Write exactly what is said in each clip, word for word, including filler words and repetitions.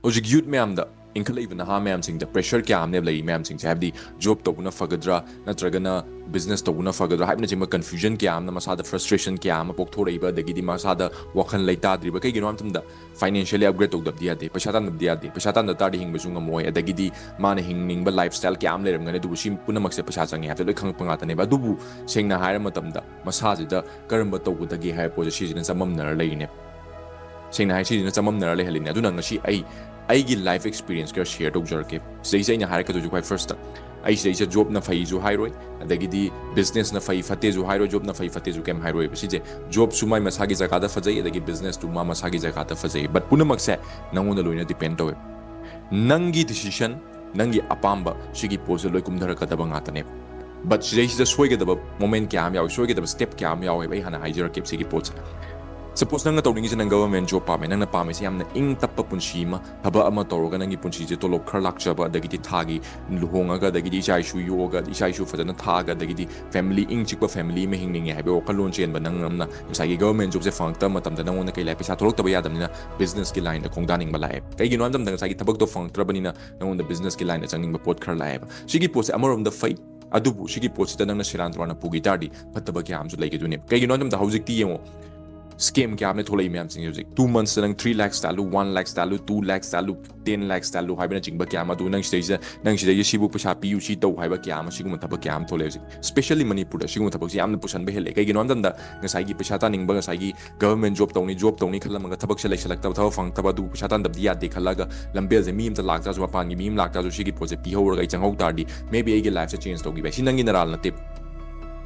ꯍꯧꯖꯤꯛ youth ꯃꯌꯥꯝꯗ, ꯏꯟꯈꯠꯂꯛꯏꯕ ꯅꯍꯥ ꯃꯌꯥꯝꯁꯤꯡꯗ pressure ꯀꯌꯥ ꯑꯃꯅꯦꯕ ꯂꯩꯔꯤ ꯃꯌꯥꯝꯁꯤꯡꯁꯦ꯫ ꯍꯥꯏꯕꯗꯤ job ꯇꯧꯕꯅ ꯐꯒꯗ꯭ꯔꯥ, ꯅꯠꯇ꯭ꯔꯒꯅ business ꯇꯧꯕꯅ ꯐꯒꯗ꯭ꯔꯥ ꯍꯥꯏꯕꯅꯆꯤꯡꯕ confusion ꯀꯌꯥ ꯑꯃꯅ ꯃꯁꯥꯗ frustration ꯀꯌꯥ ꯑꯃ ꯄꯣꯛꯊꯣꯔꯛꯏꯕ, ꯑꯗꯒꯤꯗꯤ ꯃꯁꯥꯗ ꯋꯥꯈꯜ ꯂꯩꯇꯥꯗ꯭ꯔꯤꯕ꯫ ꯀꯩꯒꯤꯅꯣ ꯍꯥꯏꯕ ꯃꯇꯝꯗ financially upgrade ꯇꯧꯗꯕꯗꯤ ꯌꯥꯗꯦ, ꯄꯩꯁꯥ ꯇꯥꯟꯗꯕꯗꯤ ꯌꯥꯗꯦ, ꯄꯩꯁꯥ ꯇꯥꯟꯗ ꯇꯥꯔꯗꯤ ꯍꯤꯡꯕꯁꯨ ꯉꯝꯃꯣꯏ, ꯑꯗꯒꯤꯗꯤ ꯃꯥꯅ ꯍꯤꯡꯅꯤꯡꯕ lifestyle ꯀꯌꯥ ꯑꯃ ꯂꯩꯔꯝꯒꯅꯤ꯫ ꯑꯗꯨꯕꯨ ꯁꯤ ꯄꯨꯝꯅꯃꯛꯁꯦ ꯄꯩꯁꯥ ꯆꯪꯉꯦ ꯍꯥꯏꯕꯗ ꯂꯣꯏ ꯈꯪꯉꯛꯄ ꯉꯥꯛꯇꯅꯦꯕ꯫ ꯑꯗꯨꯕꯨ ꯁꯦꯡꯅ ꯍꯥꯏꯔ ꯃꯇꯝꯗ ꯃꯁꯥꯁꯤꯗ ꯀꯔꯝꯕ ꯇꯧꯒꯗꯒꯦ ꯍꯥꯏꯕ ꯄꯣꯠꯁꯦ ꯁꯤꯁꯤꯅ ꯆꯃꯝꯅꯔ ꯂꯩꯔꯤꯅꯦ꯫ ꯁꯦꯡꯅ ꯍꯥꯏ, ꯁꯤꯁꯤꯅ ꯆꯃꯝꯅꯔ ꯂꯩꯍꯜꯂꯤꯅꯦ꯫ ꯑꯗꯨꯅ ꯉꯁꯤ ꯑꯩ ꯑꯩꯒꯤ life experience ꯈꯔ share ꯇꯧꯖꯔꯛꯀꯦ꯫ ꯁꯤꯗꯩꯁꯤꯗ ꯑꯩꯅ ꯍꯥꯏꯔꯛꯀꯗꯣꯏꯁꯦ ꯈ꯭ꯋꯥꯏ first, ꯑꯩ ꯁꯤꯗꯩꯁꯤꯗ job ꯅ ꯐꯩꯁꯨ ꯍꯥꯏꯔꯣꯏ, ꯑꯗꯒꯤꯗꯤ business ꯅ ꯐꯩ ꯐꯠꯇꯦꯁꯨ ꯍꯥꯏꯔꯣꯏ, job ꯅ ꯐꯩ ꯐꯠꯇꯦꯁꯨ ꯀꯩꯝ ꯍꯥꯏꯔꯣꯏꯕ꯫ ꯁꯤꯁꯦ job ꯁꯨ ꯃꯥꯏ ꯃꯁꯥꯒꯤ ꯖꯒꯥꯗ ꯐꯖꯩ, ꯑꯗꯒꯤ business ꯇꯨ ꯃꯥ ꯃꯁꯥꯒꯤ ꯖꯒꯥꯗ ꯐꯖꯩ, but ꯄꯨꯝꯅꯃꯛꯁꯦ ꯅꯪꯉꯣꯟꯗ ꯂꯣꯏꯅ depend ꯇꯧꯋꯦ꯫ ꯅꯪꯒꯤ decision, ꯅꯪꯒꯤ ꯑꯄꯥꯝꯕ, ꯁꯤꯒꯤ ꯄꯣꯠꯁꯦ ꯂꯣꯏ ꯀꯨꯝꯊꯔꯛꯀꯗꯕ ꯉꯥꯛꯇꯅꯦꯕ꯫ But ꯁꯤꯗꯩꯁꯤꯗ ꯁꯣꯏꯒꯗꯕ moment ꯀꯌꯥ ꯑꯃ ꯌꯥꯎꯋꯤ, ꯁꯣꯏꯒꯗꯕ step ꯀꯌꯥ ꯑꯃ ꯌꯥꯎꯋꯦꯕ꯫ ꯑꯩ ꯍꯥꯟꯅ ꯍꯥꯏꯖꯔꯛꯀꯦꯕ ꯁꯤꯒꯤ ꯄꯣꯠꯁꯦ꯫ Suppose ꯅꯪꯅ ꯇꯧꯅꯤꯡꯉꯤꯁꯦ ꯅꯪ government job ꯄꯥꯝꯃꯦ, ꯅꯪꯅ ꯄꯥꯝꯃꯤꯁꯦ ꯌꯥꯝꯅ ꯏꯪ ꯇꯞꯄ ꯄꯨꯟꯁꯤ ꯑꯃ, ꯊꯕꯛ ꯑꯃ ꯇꯧꯔꯒ ꯅꯪꯒꯤ ꯄꯨꯟꯁꯤꯁꯦ ꯇꯣꯂꯣꯞ ꯈꯔ ꯂꯥꯛꯆꯕ, ꯑꯗꯒꯤꯗꯤ ꯊꯥꯒꯤ ꯂꯨꯍꯣꯡꯉꯒ, ꯑꯗꯒꯤꯗꯤ ꯏꯆꯥ ꯏꯁꯨ ꯌꯣꯛꯑꯒ, ꯏꯆꯥ ꯏꯁꯨ ꯐꯖꯅ ꯊꯥꯛꯑꯒ, ꯑꯗꯒꯤꯗꯤ family, ꯏꯪ ꯆꯤꯛꯄ family ꯑꯃ ꯍꯤꯡꯅꯤꯡꯉꯦ ꯍꯥꯏꯕ ꯋꯥꯈꯜꯂꯣꯟ ꯆꯦꯟꯕ ꯅꯪ ꯑꯃꯅ ꯉꯁꯥꯏꯒꯤ government job ꯁꯦ ꯐꯪꯉꯛꯇꯕ ꯃꯇꯝꯗ ꯅꯪꯉꯣꯟꯗ ꯀꯩ ꯂꯥꯛꯑꯦ? ꯄꯩꯁꯥ ꯊꯣꯛꯂꯛꯇꯕ ꯌꯥꯗꯕꯅꯤꯅ business ꯀꯤ line ꯗ ꯈꯣꯡꯗꯥꯅꯤꯡꯕ ꯂꯥꯛꯑꯦ꯫ ꯀꯩꯒꯤꯅꯣ ꯍꯥꯏꯕ ꯃꯇꯝꯗ ꯉꯁꯥꯏꯒꯤ ꯊꯕꯛꯇꯣ ꯐꯪꯉꯛꯇ꯭ꯔꯕꯅꯤꯅ ꯅꯪꯉꯣꯟꯗ business ꯀꯤ line ꯗ ꯆꯪꯅꯤꯡꯕ ꯄꯣꯠ ꯈꯔ ꯂꯥꯛꯑꯦꯕ꯫ ꯁꯤꯒꯤ ꯄꯣꯠꯁꯦ ꯑꯃꯔꯣꯝꯗ ꯐꯩ, ꯑꯗꯨꯕꯨ ꯁꯤꯒꯤ ꯄꯣꯠꯁꯤꯗ ꯅꯪꯅ ꯁꯦꯔꯥꯟ ꯇꯨꯔꯥꯟꯅ ꯄꯨꯈꯤ ꯇꯥꯔꯗꯤ ꯐꯠꯇꯕ ꯀꯌꯥ ꯑꯃꯁꯨ ꯂꯩꯒꯗꯣꯏꯅꯦꯕ꯫ ꯀꯩꯒꯤꯅꯣ ꯍꯥꯏꯕ ꯃꯇꯝꯗ ꯍꯧꯖꯤꯛꯇꯤ ꯌꯦꯡꯉꯣ, scam ꯀꯌꯥ ꯑꯃ ꯊꯣꯛꯂꯛꯏ ꯃꯌꯥꯝꯁꯤꯡꯁꯦ꯫ ꯍꯧꯖꯤꯛ two months ꯇ ꯅꯪ three lakhs ꯇꯥꯜꯂꯨ, one lakhs ꯇꯥꯜꯂꯨ, two lakhs ꯇꯥꯜꯂꯨ, ten lakhs ꯇꯥꯜꯂꯨ ꯍꯥꯏꯕꯅꯆꯤꯡꯕ ꯀꯌꯥ ꯑꯃ, ꯑꯗꯨ ꯅꯪ ꯁꯤꯗꯩꯁꯤꯗ, ꯅꯪ ꯁꯤꯗꯩꯁꯤꯗ ꯁꯤꯕꯨ ꯄꯩꯁꯥ ꯄꯤꯌꯨ, ꯁꯤ ꯇꯧ ꯍꯥꯏꯕ ꯀꯌꯥ ꯑꯃ, ꯁꯤꯒꯨꯝꯕ ꯊꯕꯛ ꯀꯌꯥ ꯑꯃ ꯊꯣꯛꯂꯛꯑꯦ ꯍꯧꯖꯤꯛ꯫ Specially ꯃꯅꯤꯄꯨꯔꯗ ꯁꯤꯒꯨꯝꯕ ꯊꯕꯛꯁꯦ ꯌꯥꯝꯅ ꯄꯨꯁꯟꯕ ꯍꯦꯜꯂꯦ꯫ ꯀꯩꯒꯤꯅꯣ ꯍꯥꯏꯕ ꯃꯇꯝꯗ ꯉꯁꯥꯏꯒꯤ ꯄꯩꯁꯥ ꯇꯥꯅꯤꯡꯕ, ꯉꯁꯥꯏꯒꯤ government job ꯇꯧꯅꯤ, job ꯇꯧꯅꯤ ꯈꯜꯂꯝꯃꯒ ꯊꯕꯛꯁꯦ ꯂꯩꯁꯜꯂꯛꯇꯕ, ꯊꯕꯛ ꯐꯪꯉꯛꯇꯕ, ꯑꯗꯨ ꯄꯩꯁꯥ ꯇꯥꯟꯗꯕꯗꯤ ꯌꯥꯗꯦ ꯈꯜꯂꯒ ꯂꯝꯕꯦꯜꯁꯦ ꯃꯤ ꯑꯃꯇ ꯂꯥꯛꯇ꯭ꯔꯁꯨ, ꯃꯄꯥꯟꯒꯤ ꯃꯤ ꯑꯃ ꯂꯥꯛꯇ꯭ꯔꯁꯨ ꯁꯤꯒꯤ ꯄꯣꯠꯁꯦ ꯄꯤꯍꯧꯔꯒ ꯑꯩ ꯆꯪꯍꯧ ꯇꯥꯔꯗꯤ maybe ꯑꯩꯒꯤ life ꯁꯦ change ꯇꯧꯈꯤꯕ ꯌꯥꯏ꯫ ꯁꯤ ꯅꯪꯒꯤ ꯅꯔꯥꯜ ꯅꯠꯇꯦ꯫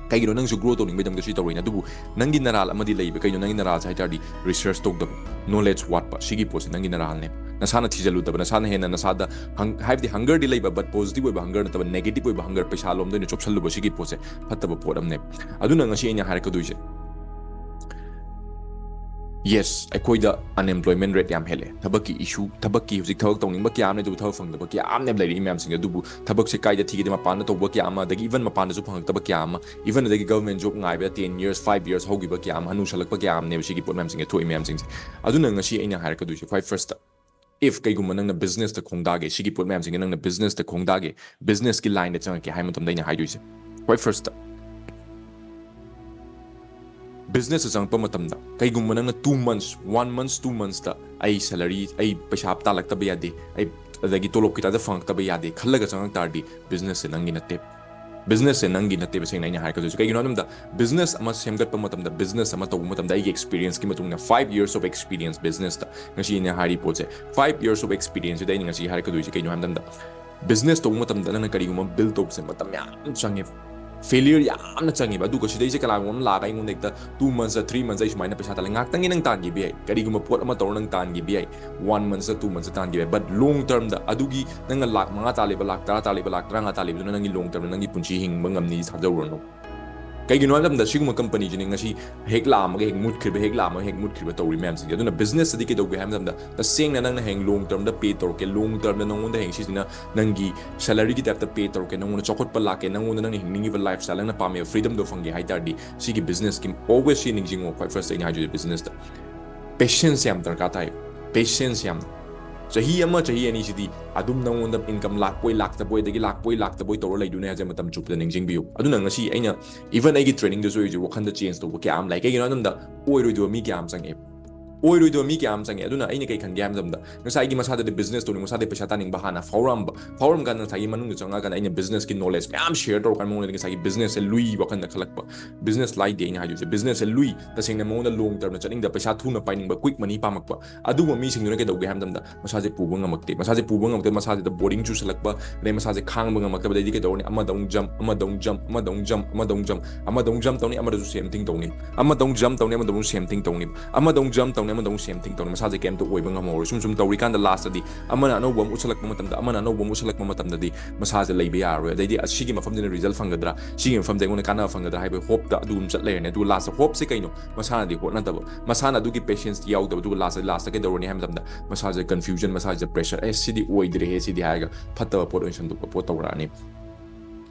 ꯀꯩꯒꯤꯅꯣ? ꯅꯪꯁꯨ grow ꯇꯧꯅꯤꯡꯕꯩꯗꯃꯛꯇ ꯁꯤ ꯇꯧꯔꯤꯅꯦ꯫ ꯑꯗꯨꯕꯨ ꯅꯪꯒꯤ ꯅꯔꯥꯜ ꯑꯃꯗꯤ ꯂꯩꯕ꯫ ꯀꯩꯅꯣ ꯅꯪꯒꯤ ꯅꯔꯥꯜꯁꯦ ꯍꯥꯏ ꯇꯥꯔꯗꯤ? Research ꯇꯧꯗꯕ, knowledge ꯋꯥꯠꯄ, ꯁꯤꯒꯤ ꯄꯣꯠꯁꯦ ꯅꯪꯒꯤ ꯅꯔꯥꯜꯅꯦ꯫ ꯅꯁꯥꯅ ꯊꯤꯖꯤꯜꯂꯨꯗꯕ, ꯅꯁꯥꯅ ꯍꯦꯟꯅ ꯅꯁꯥꯗ ꯍꯪ-, ꯍꯥꯏꯕꯗꯤ hunger ꯗꯤ ꯂꯩꯕ, but positive ꯑꯣꯏꯕ hunger ꯅꯠꯇꯕ, negative ꯑꯣꯏꯕ hunger, ꯄꯩꯁꯥ ꯂꯣꯝꯗ ꯑꯣꯏꯅ ꯆꯣꯞꯁꯜꯂꯨꯕ, ꯁꯤꯒꯤ ꯄꯣꯠꯁꯦ ꯐꯠꯇꯕ ꯄꯣꯠ ꯑꯃꯅꯦꯕ꯫ ꯑꯗꯨꯅ ꯉꯁꯤ ꯑꯩꯅ ꯍꯥꯏꯔꯛꯀꯗꯣꯏꯁꯦ, yes, ꯑꯩꯈꯣꯏꯗ unemployment rate ꯌꯥꯝ ꯍꯦꯜꯂꯦ꯫ ꯊꯕꯛꯀꯤ issue, ꯊꯕꯛꯀꯤ, ꯍꯧꯖꯤꯛ ꯊꯕꯛ ꯇꯧꯅꯤꯡꯕ ꯀꯌꯥ ꯑꯃꯅꯦ, ꯑꯗꯨꯕꯨ ꯊꯕꯛ ꯐꯪꯗꯕ ꯀꯌꯥ ꯑꯃꯅꯦꯕ ꯂꯩꯔꯤꯕ ꯃꯌꯥꯝꯁꯤꯡꯁꯦ꯫ ꯑꯗꯨꯕꯨ ꯊꯕꯛꯁꯦ ꯀꯥꯏꯗ ꯊꯤꯒꯗꯦ? ꯃꯄꯥꯟꯗ ꯇꯧꯕ ꯀꯌꯥ ꯑꯃ, ꯑꯗꯒꯤ even ꯃꯄꯥꯟꯗꯁꯨ ꯐꯪꯉꯛꯇꯕ ꯀꯌꯥ ꯑꯃ, even ꯑꯗꯒꯤ government job ꯉꯥꯏꯕꯗ ten years, five years ꯍꯧꯈꯤꯕ ꯀꯌꯥ ꯑꯃ, ꯍꯅꯨꯁꯜꯂꯛꯄ ꯀꯌꯥ ꯑꯃꯅꯦꯕ ꯁꯤꯒꯤ ꯄꯣꯠ ꯃꯌꯥꯝꯁꯤꯡꯁꯦ ꯊꯣꯛꯏ ꯃꯌꯥꯝꯁꯤꯡꯁꯦ꯫ ꯑꯗꯨꯅ ꯉꯁꯤ ꯑꯩꯅ ꯍꯥꯏꯔꯛꯀꯗꯣꯏꯁꯦ, ꯈ꯭ꯋꯥꯏ first ꯇ, If ꯀꯩꯒꯨꯝꯕ ꯅꯪꯅ businessꯇ ꯈꯣꯡꯗꯥꯒꯦ, ꯁꯤꯒꯤ ꯄꯣꯠ ꯃꯌꯥꯝꯁꯤꯡꯁꯦ ꯅꯪꯅ businessꯇ ꯈꯣꯡꯗꯥꯒꯦ, businessꯀꯤ lineꯗ ꯆꯪꯉꯛꯀꯦ ꯍꯥꯏꯕ ꯃꯇꯝꯗ ꯑꯩꯅ ꯍꯥꯏꯗꯣꯏꯁꯦ, ꯈ꯭ꯋꯥꯏ firstꯇ businessꯇ ꯆꯪꯉꯛꯄ ꯃꯇꯝꯗ ꯀꯩꯒꯨꯝꯕ ꯅꯪꯅ two months, one months, two monthsꯇ ꯑꯩ salary, ꯑꯩ ꯄꯩꯁꯥ ꯇꯥꯜꯂꯛꯇꯕ ꯌꯥꯗꯦ, ꯑꯩ ꯑꯗꯒꯤ ꯇꯣꯂꯣꯞ ꯈꯤꯇꯗ ꯐꯪꯉꯛꯇꯕ ꯌꯥꯗꯦ ꯈꯜꯂꯒ ꯆꯪꯉꯛ ꯇꯥꯔꯗꯤ, businessꯁꯦ ꯅꯪꯒꯤ ꯅꯠꯇꯦ꯫ Businessꯁꯦ ꯅꯪꯒꯤ ꯅꯠꯇꯦꯕ, ꯁꯦꯡꯅ ꯑꯩꯅ ꯍꯥꯏꯔꯛꯀꯗꯣꯏꯁꯦ꯫ ꯀꯩꯒꯤꯅꯣ ꯍꯥꯏꯕ ꯃꯇꯝꯗ, business ꯑꯃ ꯁꯦꯝꯒꯠꯄ ꯃꯇꯝꯗ, business ꯑꯃ ꯇꯧꯕ ꯃꯇꯝꯗ, ꯑꯩꯒꯤ experienceꯀꯤ ꯃꯇꯨꯡ ꯏꯟꯅ, five years of experience businessꯇ, ꯉꯁꯤ ꯑꯩꯅ ꯍꯥꯏꯔꯤ ꯄꯣꯠꯁꯦ, five years of experienceꯁꯤꯗ ꯑꯩꯅ ꯉꯁꯤ ꯍꯥꯏꯔꯛꯀꯗꯣꯏꯁꯦ ꯀꯩꯅꯣ ꯍꯥꯏꯕ ꯃꯇꯝꯗ, business ꯇꯧꯕ ꯃꯇꯝꯗ ꯅꯪꯅ ꯀꯔꯤꯒꯨꯝꯕ build ꯇꯧꯕꯁꯦ ꯃꯇꯝ ꯌꯥꯝ ꯆꯪꯉꯦ, failure ꯌꯥꯝꯅ ꯆꯪꯉꯦꯕ꯫ ꯑꯗꯨꯒ ꯁꯤꯗꯩꯁꯦ ꯀꯅꯥꯒꯨꯝꯕ ꯑꯃ ꯂꯥꯛꯑꯒ ꯑꯩꯉꯣꯟꯗ ꯍꯦꯛꯇ two monthsꯇ, three monthsꯇ ꯑꯩ ꯁꯨꯃꯥꯏꯅ ꯄꯩꯁꯥ ꯇꯥꯜꯂꯦ, ꯉꯥꯛꯇꯪꯒꯤ ꯅꯪ ꯇꯥꯟꯈꯤꯕ ꯌꯥꯏ, ꯀꯔꯤꯒꯨꯝꯕ ꯄꯣꯠ ꯑꯃ ꯇꯧꯔ ꯅꯪ ꯇꯥꯟꯈꯤꯕ ꯌꯥꯏ, one monthsꯇ, two monthsꯇ ꯇꯥꯟꯈꯤꯕ ꯌꯥꯏ, but long termꯗ ꯑꯗꯨꯒꯤ ꯅꯪꯅ ꯂꯥꯛ ꯃꯉꯥ ꯇꯥꯜꯂꯤꯕ, ꯂꯥꯛ ꯇꯔꯥ ꯇꯥꯜꯂꯤꯕ, ꯂꯥꯛ ꯇꯔꯥꯃꯉꯥ ꯇꯥꯜꯂꯤꯕꯗꯨꯅ ꯅꯪꯒꯤ long termꯗ ꯅꯪꯒꯤ ꯄꯨꯟꯁꯤ ꯍꯤꯡꯕ ꯉꯝꯅꯤ ꯊꯥꯖꯔꯨꯔꯅꯨ꯫ ꯀꯩꯒꯤꯅꯣ ꯍꯥꯏꯕ ꯃꯇꯝꯗ ꯁꯤꯒꯨꯝꯕ companyꯁꯤꯅ ꯉꯁꯤ ꯍꯦꯛ ꯂꯥꯛꯑꯝꯃꯒ ꯍꯦꯛ ꯃꯨꯠꯈ꯭ꯔꯤꯕ, ꯍꯦꯛ ꯂꯥꯛꯑꯝꯃꯒ ꯍꯦꯛ ꯃꯨꯠꯈ꯭ꯔꯤꯕ ꯇꯧꯔꯤ ꯃꯌꯥꯝꯁꯤꯡꯁꯦ꯫ ꯑꯗꯨꯅ businessꯇꯗꯤ ꯀꯩꯗꯧꯒꯦ ꯍꯥꯏꯕ ꯃꯇꯝꯗ, ꯇꯁꯦꯡꯅ ꯅꯪꯅ ꯍꯌꯦꯡ long termꯗ pay ꯇꯧꯔꯛꯀꯦ, long termꯗ ꯅꯪꯉꯣꯟꯗ ꯍꯌꯦꯡ ꯁꯤꯁꯤꯅ ꯅꯪꯒꯤ salaryꯒꯤ typeꯇ pay ꯇꯧꯔꯛꯀꯦ, ꯅꯪꯉꯣꯟꯗ ꯆꯥꯎꯈꯠꯄ ꯂꯥꯛꯀꯦ, ꯅꯪꯉꯣꯟꯗ ꯅꯪꯅ ꯍꯤꯡꯅꯤꯡꯉꯤꯕ lifestyle, ꯅꯪꯅ ꯄꯥꯝꯃꯤꯕ freedomꯗꯣ ꯐꯪꯒꯦ ꯍꯥꯏ ꯇꯥꯔꯗꯤ, ꯁꯤꯒꯤ businessꯀꯤ always ꯁꯤ ꯅꯤꯡꯁꯤꯡꯉꯣ꯫ ꯈ꯭ꯋꯥꯏ first ꯑꯩꯅ ꯍꯥꯏꯗꯣꯏꯁꯦ businessꯇ patience ꯌꯥꯝ ꯗꯔꯀꯥꯔ ꯇꯥꯏ꯫ Patience ꯌꯥꯝ, ꯆꯍꯤ ꯑꯃ, ꯆꯍꯤ ꯑꯅꯤꯁꯤꯗꯤ ꯑꯗꯨꯝ ꯅꯪꯉꯣꯟꯗ income ꯂꯥꯛꯄꯣꯏ ꯂꯥꯛꯇꯕꯣꯏ, ꯑꯗꯒꯤ ꯂꯥꯛꯄꯣꯏ ꯂꯥꯛꯇꯕꯣꯏ ꯇꯧꯔ ꯂꯩꯗꯣꯏꯅꯦ ꯍꯥꯏꯁꯦ ꯃꯇꯝ ꯆꯨꯞꯄꯗ ꯅꯤꯡꯁꯤꯡꯕꯤꯌꯨ꯫ ꯑꯗꯨꯅ ꯉꯁꯤ ꯑꯩꯅ, even ꯑꯩꯒꯤ trainingꯗꯁꯨ ꯑꯩꯁꯦ ꯋꯥꯈꯟꯗ change ꯇꯧꯕ ꯀꯌꯥ ꯑꯃ ꯂꯥꯛꯑꯦ꯫ ꯀꯩꯒꯤꯅꯣ ꯍꯥꯏꯕ ꯃꯇꯝꯗ, ꯑꯣꯏꯔꯣꯏꯗꯕ ꯃꯤ ꯀꯌꯥ ꯑꯃ ꯆꯪꯉꯛꯑꯦ꯫ ꯑꯣꯏꯔꯣꯏꯗꯕ ꯃꯤ ꯀꯌꯥ ꯑꯃ ꯆꯪꯉꯛꯑꯦ꯫ ꯑꯗꯨꯅ ꯑꯩꯅ ꯀꯩ ꯈꯟꯒꯦ ꯍꯥꯏꯕ ꯃꯇꯝꯗ, ꯉꯁꯥꯏꯒꯤ ꯃꯁꯥꯗꯗꯤ business ꯇꯧꯅꯤꯡꯕ, ꯃꯁꯥꯗꯤ ꯄꯩꯁꯥ ꯇꯥꯅꯤꯡꯕ ꯍꯥꯟꯅ ꯐꯥꯎꯔꯛꯑꯝꯕ, ꯐꯥꯎꯔꯝ ꯀꯥꯟꯗ ꯉꯁꯥꯏꯒꯤ ꯃꯅꯨꯡꯗ ꯆꯪꯉꯛꯑꯀꯥꯟꯗ ꯑꯩꯅ businessꯀꯤ knowledge ꯃꯌꯥꯝ share ꯇꯧꯔꯀꯥꯟꯗ ꯃꯉꯣꯟꯗ ꯉꯁꯥꯏꯒꯤ businessꯁꯦ ꯂꯨꯏ ꯋꯥꯈꯟꯗ ꯈꯜꯂꯛꯄ꯫ Business ꯂꯥꯏꯗꯦ ꯑꯩꯅ ꯍꯥꯏꯗꯣꯏꯁꯦ, businessꯁꯦ ꯂꯨꯏ꯫ ꯇꯁꯦꯡꯅ ꯃꯉꯣꯟꯗ long termꯗ ꯆꯠꯅꯤꯡꯗꯕ, ꯄꯩꯁꯥ ꯊꯨꯅ ꯄꯥꯏꯅꯤꯡꯕ, quick money ꯄꯥꯝꯃꯛꯄ꯫ ꯑꯗꯨꯒꯨꯝꯕ ꯃꯤꯁꯤꯡꯗꯨꯅ ꯀꯩꯗꯧꯒꯦ ꯍꯥꯏꯕ ꯃꯇꯝꯗ, ꯃꯁꯥꯁꯦ ꯄꯨꯕ ꯉꯝꯃꯛꯇꯦ꯫ ꯃꯁꯥꯁꯦ ꯄꯨꯕ ꯉꯝꯃꯛꯇꯦ, ꯃꯁꯥꯁꯤꯗ boring ꯆꯨꯁꯜꯂꯛꯄ, ꯑꯗꯩ ꯃꯁꯥꯁꯦ ꯈꯥꯡꯕ ꯉꯝꯃꯛꯇꯕꯗꯩꯗꯤ ꯀꯩꯗꯧꯔꯅꯤ? ꯑꯃꯗ ꯑꯃꯨꯛ jump, ꯑꯃꯗ ꯑꯃꯨꯛ jump, ꯑꯃꯗ ꯑꯃꯨꯛ jump, ꯑꯃꯗ ꯑꯃꯨꯛ jump, ꯑꯃꯗ ꯑꯃꯨꯛ jump ꯇꯧꯅꯤ, ꯑꯃꯗꯁꯨ same thing ꯇꯧꯅꯤ, ꯑꯃꯗ ꯑꯃꯨꯛ jump ꯇꯧꯅꯤ, ꯑꯃꯗ ꯑꯃꯨꯛ same thing ꯇꯧꯅꯤ, ꯑꯃꯗ ꯑꯃꯨꯛ jump ꯇꯧꯅꯤ, ꯑꯃꯗ ꯑꯃꯨꯛ same thing ꯇꯧꯅꯤ꯫ ꯃꯁꯥꯁꯦ ꯀꯩꯝꯇ ꯑꯣꯏꯕ ꯉꯝꯍꯧꯔꯣꯏ꯫ ꯁꯨꯝ ꯁꯨꯝ ꯇꯧꯔꯤꯀꯥꯟꯗ lastꯇꯗꯤ ꯑꯃꯅ ꯑꯅꯧꯕ ꯑꯃ ꯎꯠꯁꯜꯂꯛꯄ ꯃꯇꯝꯗ, ꯑꯃꯅ ꯑꯅꯧꯕ ꯑꯃ ꯎꯠꯁꯜꯂꯛꯄ ꯃꯇꯝꯗꯗꯤ ꯃꯁꯥꯁꯦ ꯂꯩꯕ ꯌꯥꯔꯔꯣꯏ꯫ ꯑꯗꯩꯗꯤ ꯑꯁꯤꯒꯤ ꯃꯐꯝꯁꯤꯅ result ꯐꯪꯒꯗ꯭ꯔꯥ, ꯁꯤꯒꯤ ꯃꯐꯝꯁꯦ ꯑꯩꯉꯣꯟꯗ ꯀꯥꯟꯅꯕ ꯐꯪꯒꯗ꯭ꯔꯥ ꯍꯥꯏꯕꯒꯤ hopeꯇ ꯑꯗꯨꯝ ꯆꯠ ꯂꯩꯔꯅꯤ꯫ ꯑꯗꯨꯒ lastꯇ hopeꯁꯦ ꯀꯩꯅꯣ? ꯃꯁꯥꯅꯗꯤ ꯍꯣꯠꯅꯗꯕ, ꯃꯁꯥꯅ ꯑꯗꯨꯒꯤ patience ꯌꯥꯎꯗꯕ, ꯑꯗꯨꯒ lastꯇ, lastꯇ ꯀꯩꯗꯧꯔꯅꯤ ꯍꯥꯏꯕ ꯃꯇꯝꯗ ꯃꯁꯥꯁꯦ confusion, ꯃꯁꯥꯁꯦ pressure, "ꯑꯦ, ꯁꯤꯗꯤ ꯑꯣꯏꯗ꯭ꯔꯦꯍꯦ, ꯁꯤꯗꯤ" ꯍꯥꯏꯔꯒ ꯐꯠꯇꯕ ꯄꯣꯠ ꯑꯣꯏꯅ ꯁꯟꯗꯣꯛꯄ ꯄꯣꯠ ꯇꯧꯔꯛꯑꯅꯤ꯫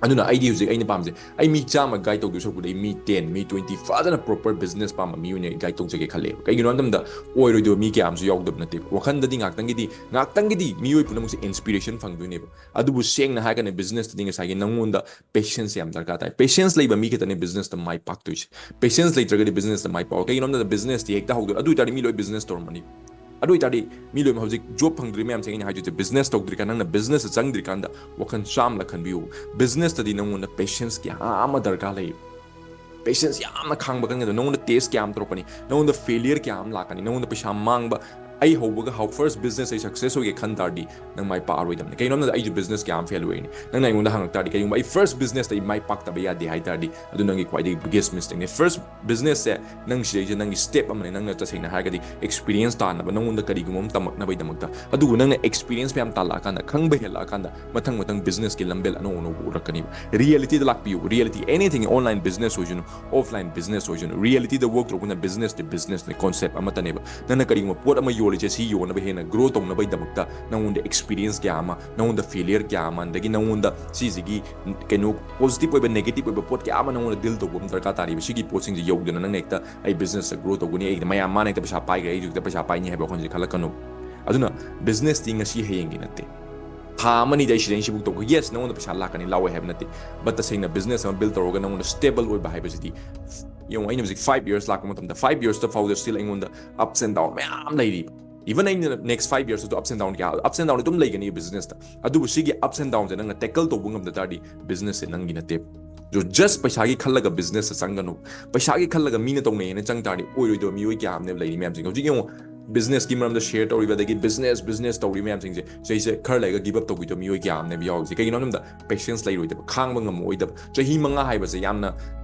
ꯑꯗꯨꯅ ꯑꯩꯗꯤ ꯍꯧꯖꯤꯛ ꯑꯩꯅ ꯄꯥꯝꯖꯩ, ꯑꯩ ꯃꯤ ꯆꯥꯝꯃ ꯒꯥꯏꯗ ꯇꯧꯗꯣꯏ ꯁꯔꯨꯛꯄꯨꯗꯤ ꯑꯩ ꯃꯤ ꯇꯦꯟ, ꯃꯤ ꯇ꯭ꯋꯦꯟꯇꯤ ꯐꯖꯅ ꯄ꯭ꯔꯣꯄꯔ ꯕꯤꯖꯤꯅꯦꯁ ꯄꯥꯝꯕ ꯃꯤ ꯑꯣꯏꯅ ꯑꯩ ꯒꯥꯏꯗ ꯇꯧꯖꯒꯦ ꯈꯜꯂꯦꯕ꯫ ꯀꯩꯒꯤꯅꯣ ꯍꯥꯏꯕ ꯃꯇꯝꯗ ꯑꯣꯏꯔꯣꯏꯗꯕ ꯃꯤ ꯀꯌꯥ ꯑꯃꯁꯨ ꯌꯥꯎꯗꯕ ꯅꯠꯇꯦꯕ꯫ ꯋꯥꯈꯟꯗꯗꯤ ꯉꯥꯛꯇꯪꯒꯤꯗꯤ, ꯉꯥꯛꯇꯪꯒꯤꯗꯤ ꯃꯤꯑꯣꯏ ꯄꯨꯝꯅꯃꯛꯁꯦ ꯏꯟꯁꯄꯤꯔꯦꯁꯟ ꯐꯪꯗꯣꯏꯅꯦꯕ꯫ ꯑꯗꯨꯕꯨ ꯁꯦꯡꯅ ꯍꯥꯏꯔꯒꯅꯦ, ꯕꯤꯖꯤꯅꯦꯁꯇꯗꯤ ꯉꯁꯥꯏꯒꯤ ꯅꯪꯉꯣꯟꯗ ꯄꯦꯁꯦꯟꯁ ꯌꯥꯝ ꯗꯔꯀꯥꯔ ꯇꯥꯏ꯫ ꯄꯦꯁꯦꯟꯁ ꯂꯩꯕ ꯃꯤ ꯈꯛꯇꯅꯦ ꯕꯤꯖꯤꯅꯦꯁꯇ ꯃꯥꯏ ꯄꯥꯛꯇꯣꯏꯁꯦ꯫ ꯄꯦꯁꯦꯟꯁ ꯂꯩꯇ꯭ꯔꯒꯗꯤ ꯕꯤꯖꯤꯅꯦꯁꯇ ꯃꯥꯏ ꯄꯥꯛꯑꯣ꯫ ꯀꯩꯒꯤꯅꯣ ꯍꯥꯏꯕꯗ ꯕꯤꯖꯤꯅꯦꯁꯇꯤ ꯍꯦꯛꯇ ꯍꯧꯗꯣꯏ, ꯑꯗꯨ ꯑꯣꯏꯇꯥꯔꯗꯤ ꯃꯤ ꯂꯣꯏ ꯕꯤꯖꯤꯅꯦꯁ ꯇꯧꯔꯝꯃꯅꯤ꯫ ꯑꯗꯨ ꯑꯣꯏꯇꯥꯔꯗꯤ ꯃꯤ ꯂꯣꯏꯅꯃꯛ ꯍꯧꯖꯤꯛ ꯖꯣꯕ ꯐꯪꯗ꯭ꯔꯤ ꯃꯌꯥꯝꯁꯦ ꯑꯩꯅ ꯍꯥꯏꯗꯣꯏꯁꯦ, ꯕꯤꯖꯤꯅꯦꯁ ꯇꯧꯗ꯭ꯔꯤꯀꯥꯟꯗ, ꯅꯪꯅ ꯕꯤꯖꯤꯅꯦꯁꯁꯦ ꯆꯪꯗ꯭ꯔꯤꯀꯥꯟꯗ ꯋꯥꯈꯜ ꯆꯥꯝꯅ ꯈꯟꯕꯤꯌꯨ꯫ ꯕꯤꯖꯤꯅꯦꯁꯇꯗꯤ ꯅꯪꯉꯣꯟꯗ ꯄꯦꯁꯦꯟꯁ ꯀꯌꯥ ꯑꯃ ꯗꯔꯀꯥꯔ ꯂꯩ꯫ ꯄꯦꯁꯦꯟꯁ ꯌꯥꯝꯅ ꯈꯥꯡꯕ ꯀꯟꯒꯗꯕ꯫ ꯅꯪꯉꯣꯟꯗ ꯇꯦꯁ ꯀꯌꯥ ꯑꯃ ꯇꯧꯔꯛꯀꯅꯤ, ꯅꯪꯉꯣꯟꯗ ꯐꯦꯂꯤꯌꯔ ꯀꯌꯥ ꯑꯃ ꯂꯥꯛꯀꯅꯤ, ꯅꯪꯉꯣꯟꯗ ꯄꯩꯁꯥ ꯃꯥꯡꯕ꯫ ꯑꯩ ꯍꯧꯕꯒ ꯍꯧ ꯐꯥꯔꯁ ꯕꯤꯖꯤꯅꯦꯁ ꯑꯩ ꯁꯛꯁꯦꯁ ꯑꯣꯏꯒꯦ ꯈꯟ ꯇꯥꯔꯗꯤ ꯅꯪ ꯃꯥꯏ ꯄꯥꯛꯑꯔꯣꯏꯗꯕꯅꯤ꯫ ꯀꯩꯒꯤꯅꯣ ꯍꯥꯏꯕꯗ ꯑꯩꯁꯨ ꯕꯤꯖꯤꯅꯦꯁ ꯀꯌꯥ ꯑꯃ ꯐꯦꯜ ꯑꯣꯏꯔꯤꯅꯤ꯫ ꯅꯪꯅ ꯑꯩꯉꯣꯟꯗ ꯍꯪꯉꯛ ꯇꯥꯔꯗꯤ, ꯀꯩꯒꯨꯝꯕ ꯑꯩ ꯐꯥꯔꯁ ꯕꯤꯖꯤꯅꯦꯁꯇ ꯑꯩ ꯃꯥꯏ ꯄꯥꯛꯇꯕ ꯌꯥꯗꯦ ꯍꯥꯏ ꯇꯥꯔꯗꯤ, ꯑꯗꯨ ꯅꯪꯒꯤ ꯈ꯭ꯋꯥꯏꯗꯒꯤ ꯕꯤꯒꯦꯁ ꯃꯤꯁꯇꯦꯛꯅꯦ꯫ ꯐꯥꯔꯁ ꯕꯤꯖꯤꯅꯦꯁꯁꯦ ꯅꯪ ꯁꯤꯗꯩꯁꯦ ꯅꯪꯒꯤ ꯁ꯭ꯇꯦꯞ ꯑꯃꯅꯦ, ꯅꯪꯅ ꯇꯁꯦꯡꯅ ꯍꯥꯏꯔꯒꯗꯤ ꯑꯦꯛꯁꯄꯤꯔꯤꯌꯦꯟꯁ ꯇꯥꯟꯅꯕ, ꯅꯪꯉꯣꯟꯗ ꯀꯔꯤꯒꯨꯝꯕ ꯑꯃ ꯇꯝꯃꯛꯅꯕꯒꯤꯗꯃꯛꯇ꯫ ꯑꯗꯨꯕꯨ ꯅꯪꯅ ꯑꯦꯛꯁꯄꯤꯔꯤꯌꯦꯟꯁ ꯃꯌꯥꯝ ꯇꯥꯜꯂꯛꯑꯀꯥꯟꯗ, ꯈꯪꯕ ꯍꯦꯜꯂꯛꯑꯀꯥꯟꯗ, ꯃꯊꯪ ꯃꯊꯪ ꯕꯤꯖꯤꯅꯦꯁꯀꯤ ꯂꯝꯕꯦꯜ ꯑꯅꯧ ꯑꯅꯧꯕ ꯎꯔꯛꯀꯅꯤꯕ꯫ ꯔꯤꯌꯦꯂꯤꯇꯤꯗ ꯂꯥꯛꯄꯤꯌꯨ꯫ ꯔꯤꯌꯦꯂꯤꯇꯤ, ꯑꯦꯅꯤꯊꯤꯡ, ꯑꯣꯟꯂꯥꯏꯟ ꯕꯤꯖꯤꯅꯦꯁ ꯑꯣꯏꯁꯅꯨ, ꯑꯣꯐꯂꯥꯏꯟ ꯕꯤꯖꯤꯅꯦꯁ ꯑꯣꯏꯁꯅꯨ, ꯔꯤꯌꯦꯂꯤꯇꯤꯗ ꯋꯔꯛ ꯇꯧꯔꯛꯄꯅ ꯕꯤꯖꯤꯅꯦꯁꯇꯤ ꯕꯤꯖꯤꯅꯦꯁꯅꯦ, ꯀꯣꯟꯁꯦꯞ ꯑꯃꯠꯇꯅꯦꯕ꯫ ꯅꯪꯅ ꯀꯔꯤꯒꯨꯝꯕ ꯄꯣꯠ ꯑꯃ ꯌꯣꯜꯂꯤꯁꯦ ꯁꯤ ꯌꯣꯟꯅꯕ, ꯍꯦꯟꯅ ꯒ꯭ꯔꯣ ꯇꯧꯅꯕꯒꯤꯗꯃꯛꯇ ꯅꯪꯉꯣꯟꯗ ꯑꯦꯛꯁꯄꯤꯔꯤꯌꯦꯟꯁ ꯀꯌꯥ ꯑꯃ, ꯅꯪꯉꯣꯟꯗ ꯐꯦꯂꯤꯌꯔ ꯀꯌꯥ ꯑꯃ, ꯑꯗꯒꯤ ꯅꯪꯉꯣꯟꯗ ꯁꯤꯁꯤꯒꯤ ꯀꯩꯅꯣ ꯄꯣꯖꯤꯇꯤꯚ ꯑꯣꯏꯕ, ꯅꯦꯒꯦꯇꯤꯚ ꯑꯣꯏꯕ ꯄꯣꯠ ꯀꯌꯥ ꯑꯃ ꯅꯪꯉꯣꯟꯗ ꯗꯤꯜ ꯇꯧꯕ ꯑꯃ ꯗꯔꯀꯥꯔ ꯇꯥꯔꯤꯕ꯫ ꯁꯤꯒꯤ ꯄꯣꯠꯁꯤꯡꯁꯦ ꯌꯧꯗꯅ ꯅꯪꯅ ꯍꯦꯛꯇ "ꯑꯩ ꯕꯤꯖꯤꯅꯦꯁꯇ ꯒ꯭ꯔꯣ ꯇꯧꯒꯅꯤ, ꯑꯩ ꯃꯌꯥꯝ ꯃꯥꯅ ꯍꯦꯛꯇ ꯄꯩꯁꯥ ꯄꯥꯏꯈ꯭ꯔꯦ, ꯑꯩꯁꯨ ꯍꯦꯛꯇ ꯄꯩꯁꯥ ꯄꯥꯏꯅꯤ" ꯍꯥꯏꯕ ꯋꯥꯈꯜꯁꯦ ꯈꯜꯂꯛꯀꯅꯨ꯫ ꯑꯗꯨꯅ ꯕꯤꯖꯤꯅꯦꯁꯇꯤ ꯉꯁꯤ ꯍꯌꯦꯡꯒꯤ ꯅꯠꯇꯦ꯫ ꯊꯥ ꯑꯃꯅꯤꯗ ꯑꯩ ꯁꯤꯗꯩ ꯁꯤꯕꯨꯛ ꯇꯧꯒꯦ, ꯌꯦꯁ, ꯅꯪꯉꯣꯟꯗ ꯄꯩꯁꯥ ꯂꯥꯛꯀꯅꯤ, ꯂꯥꯛꯑꯣꯏ ꯍꯥꯏꯕ ꯅꯠꯇꯦ꯫ ꯕꯠ ꯇꯁꯦꯡꯅ ꯕꯤꯖꯤꯅꯦꯁ ꯑꯃ ꯕꯤꯜ ꯇꯧꯔꯒ ꯅꯪꯉꯣꯟꯗ ꯁ꯭ꯇꯦꯕꯜ ꯑꯣꯏꯕ ꯍꯥꯏꯕꯁꯤꯗꯤ, ꯌꯦꯡꯉꯣ, ꯑꯩꯅ ꯍꯧꯖꯤꯛ ꯐꯥꯏꯚ ꯌꯔꯁ ꯂꯥꯛꯄ ꯃꯇꯝꯗ, ꯐꯥꯏꯚ ꯌꯔꯁꯇ ꯐꯥꯎꯗ ꯁ꯭ꯇꯤꯜ ꯑꯩꯉꯣꯟꯗ ꯑꯞꯁ ꯑꯦꯟ ꯗꯥꯎꯟ ꯃꯌꯥꯝ ꯂꯩꯔꯤꯕ꯫ ꯏꯚꯟ ꯑꯩꯅ ꯅꯦꯛꯁ ꯐꯥꯏꯚ ꯌꯔꯁꯇꯁꯨ ꯑꯞꯁ ꯑꯦꯟ ꯗꯥꯎꯟ ꯀꯌꯥ, ꯑꯞꯁ ꯑꯦꯟ ꯗꯥꯎꯟ ꯑꯗꯨꯝ ꯂꯩꯒꯅꯤ ꯕꯤꯖꯤꯅꯦꯁꯇ꯫ ꯑꯗꯨꯕꯨ ꯁꯤꯒꯤ ꯑꯞꯁ ꯑꯦꯟ ꯗꯥꯎꯟꯁꯦ ꯅꯪꯅ ꯇꯦꯀꯜ ꯇꯧꯕ ꯉꯝꯗ ꯇꯥꯔꯗꯤ ꯕꯤꯖꯤꯅꯦꯁꯁꯦ ꯅꯪꯒꯤ ꯅꯠꯇꯦ꯫ ꯖꯣ, ꯖꯁ ꯄꯩꯁꯥꯒꯤ ꯈꯜꯂꯒ ꯕꯤꯖꯤꯅꯦꯁꯇ ꯆꯪꯒꯅꯨ꯫ ꯄꯩꯁꯥꯒꯤ ꯈꯜꯂꯒ ꯃꯤꯅ ꯇꯧꯅꯩꯌꯦꯅ ꯆꯪ ꯇꯥꯔꯗꯤ ꯑꯣꯏꯔꯣꯏꯗꯕ ꯃꯤꯑꯣꯏ ꯀꯌꯥ ꯑꯃꯅꯦꯕ ꯂꯩꯔꯤ ꯃꯌꯥꯝꯁꯤꯡ꯫ ꯍꯧꯖꯤꯛ ꯌꯦꯡꯉꯣ, ꯕꯤꯖꯤꯅꯦꯁꯀꯤ ꯃꯔꯝꯗ ꯁꯤꯌꯔ ꯇꯧꯔꯤꯕ, ꯑꯗꯒꯤ ꯕꯤꯖꯤꯅꯦꯁ, ꯕꯤꯖꯤꯅꯦꯁ ꯇꯧꯔꯤ ꯃꯌꯥꯝꯁꯤꯡꯁꯦ, ꯁꯤꯁꯦ ꯈꯔ ꯂꯩꯔꯒ ꯒꯤꯞ ꯑꯞ ꯇꯧꯈꯤꯗꯕ ꯃꯤꯑꯣꯏ ꯀꯌꯥ ꯑꯃꯅꯦꯕ ꯌꯥꯎꯔꯤꯁꯦ꯫ ꯀꯩꯒꯤꯅꯣ ꯍꯥꯏꯕꯗ ꯄꯦꯁꯦꯟꯁ ꯂꯩꯔꯣꯏꯗꯕ, ꯈꯥꯡꯕ ꯉꯝꯃꯛꯑꯣꯏꯗꯕ꯫ ꯆꯍꯤ ꯃꯉꯥ ꯍꯥꯏꯕꯁꯦ ꯌꯥꯝꯅ,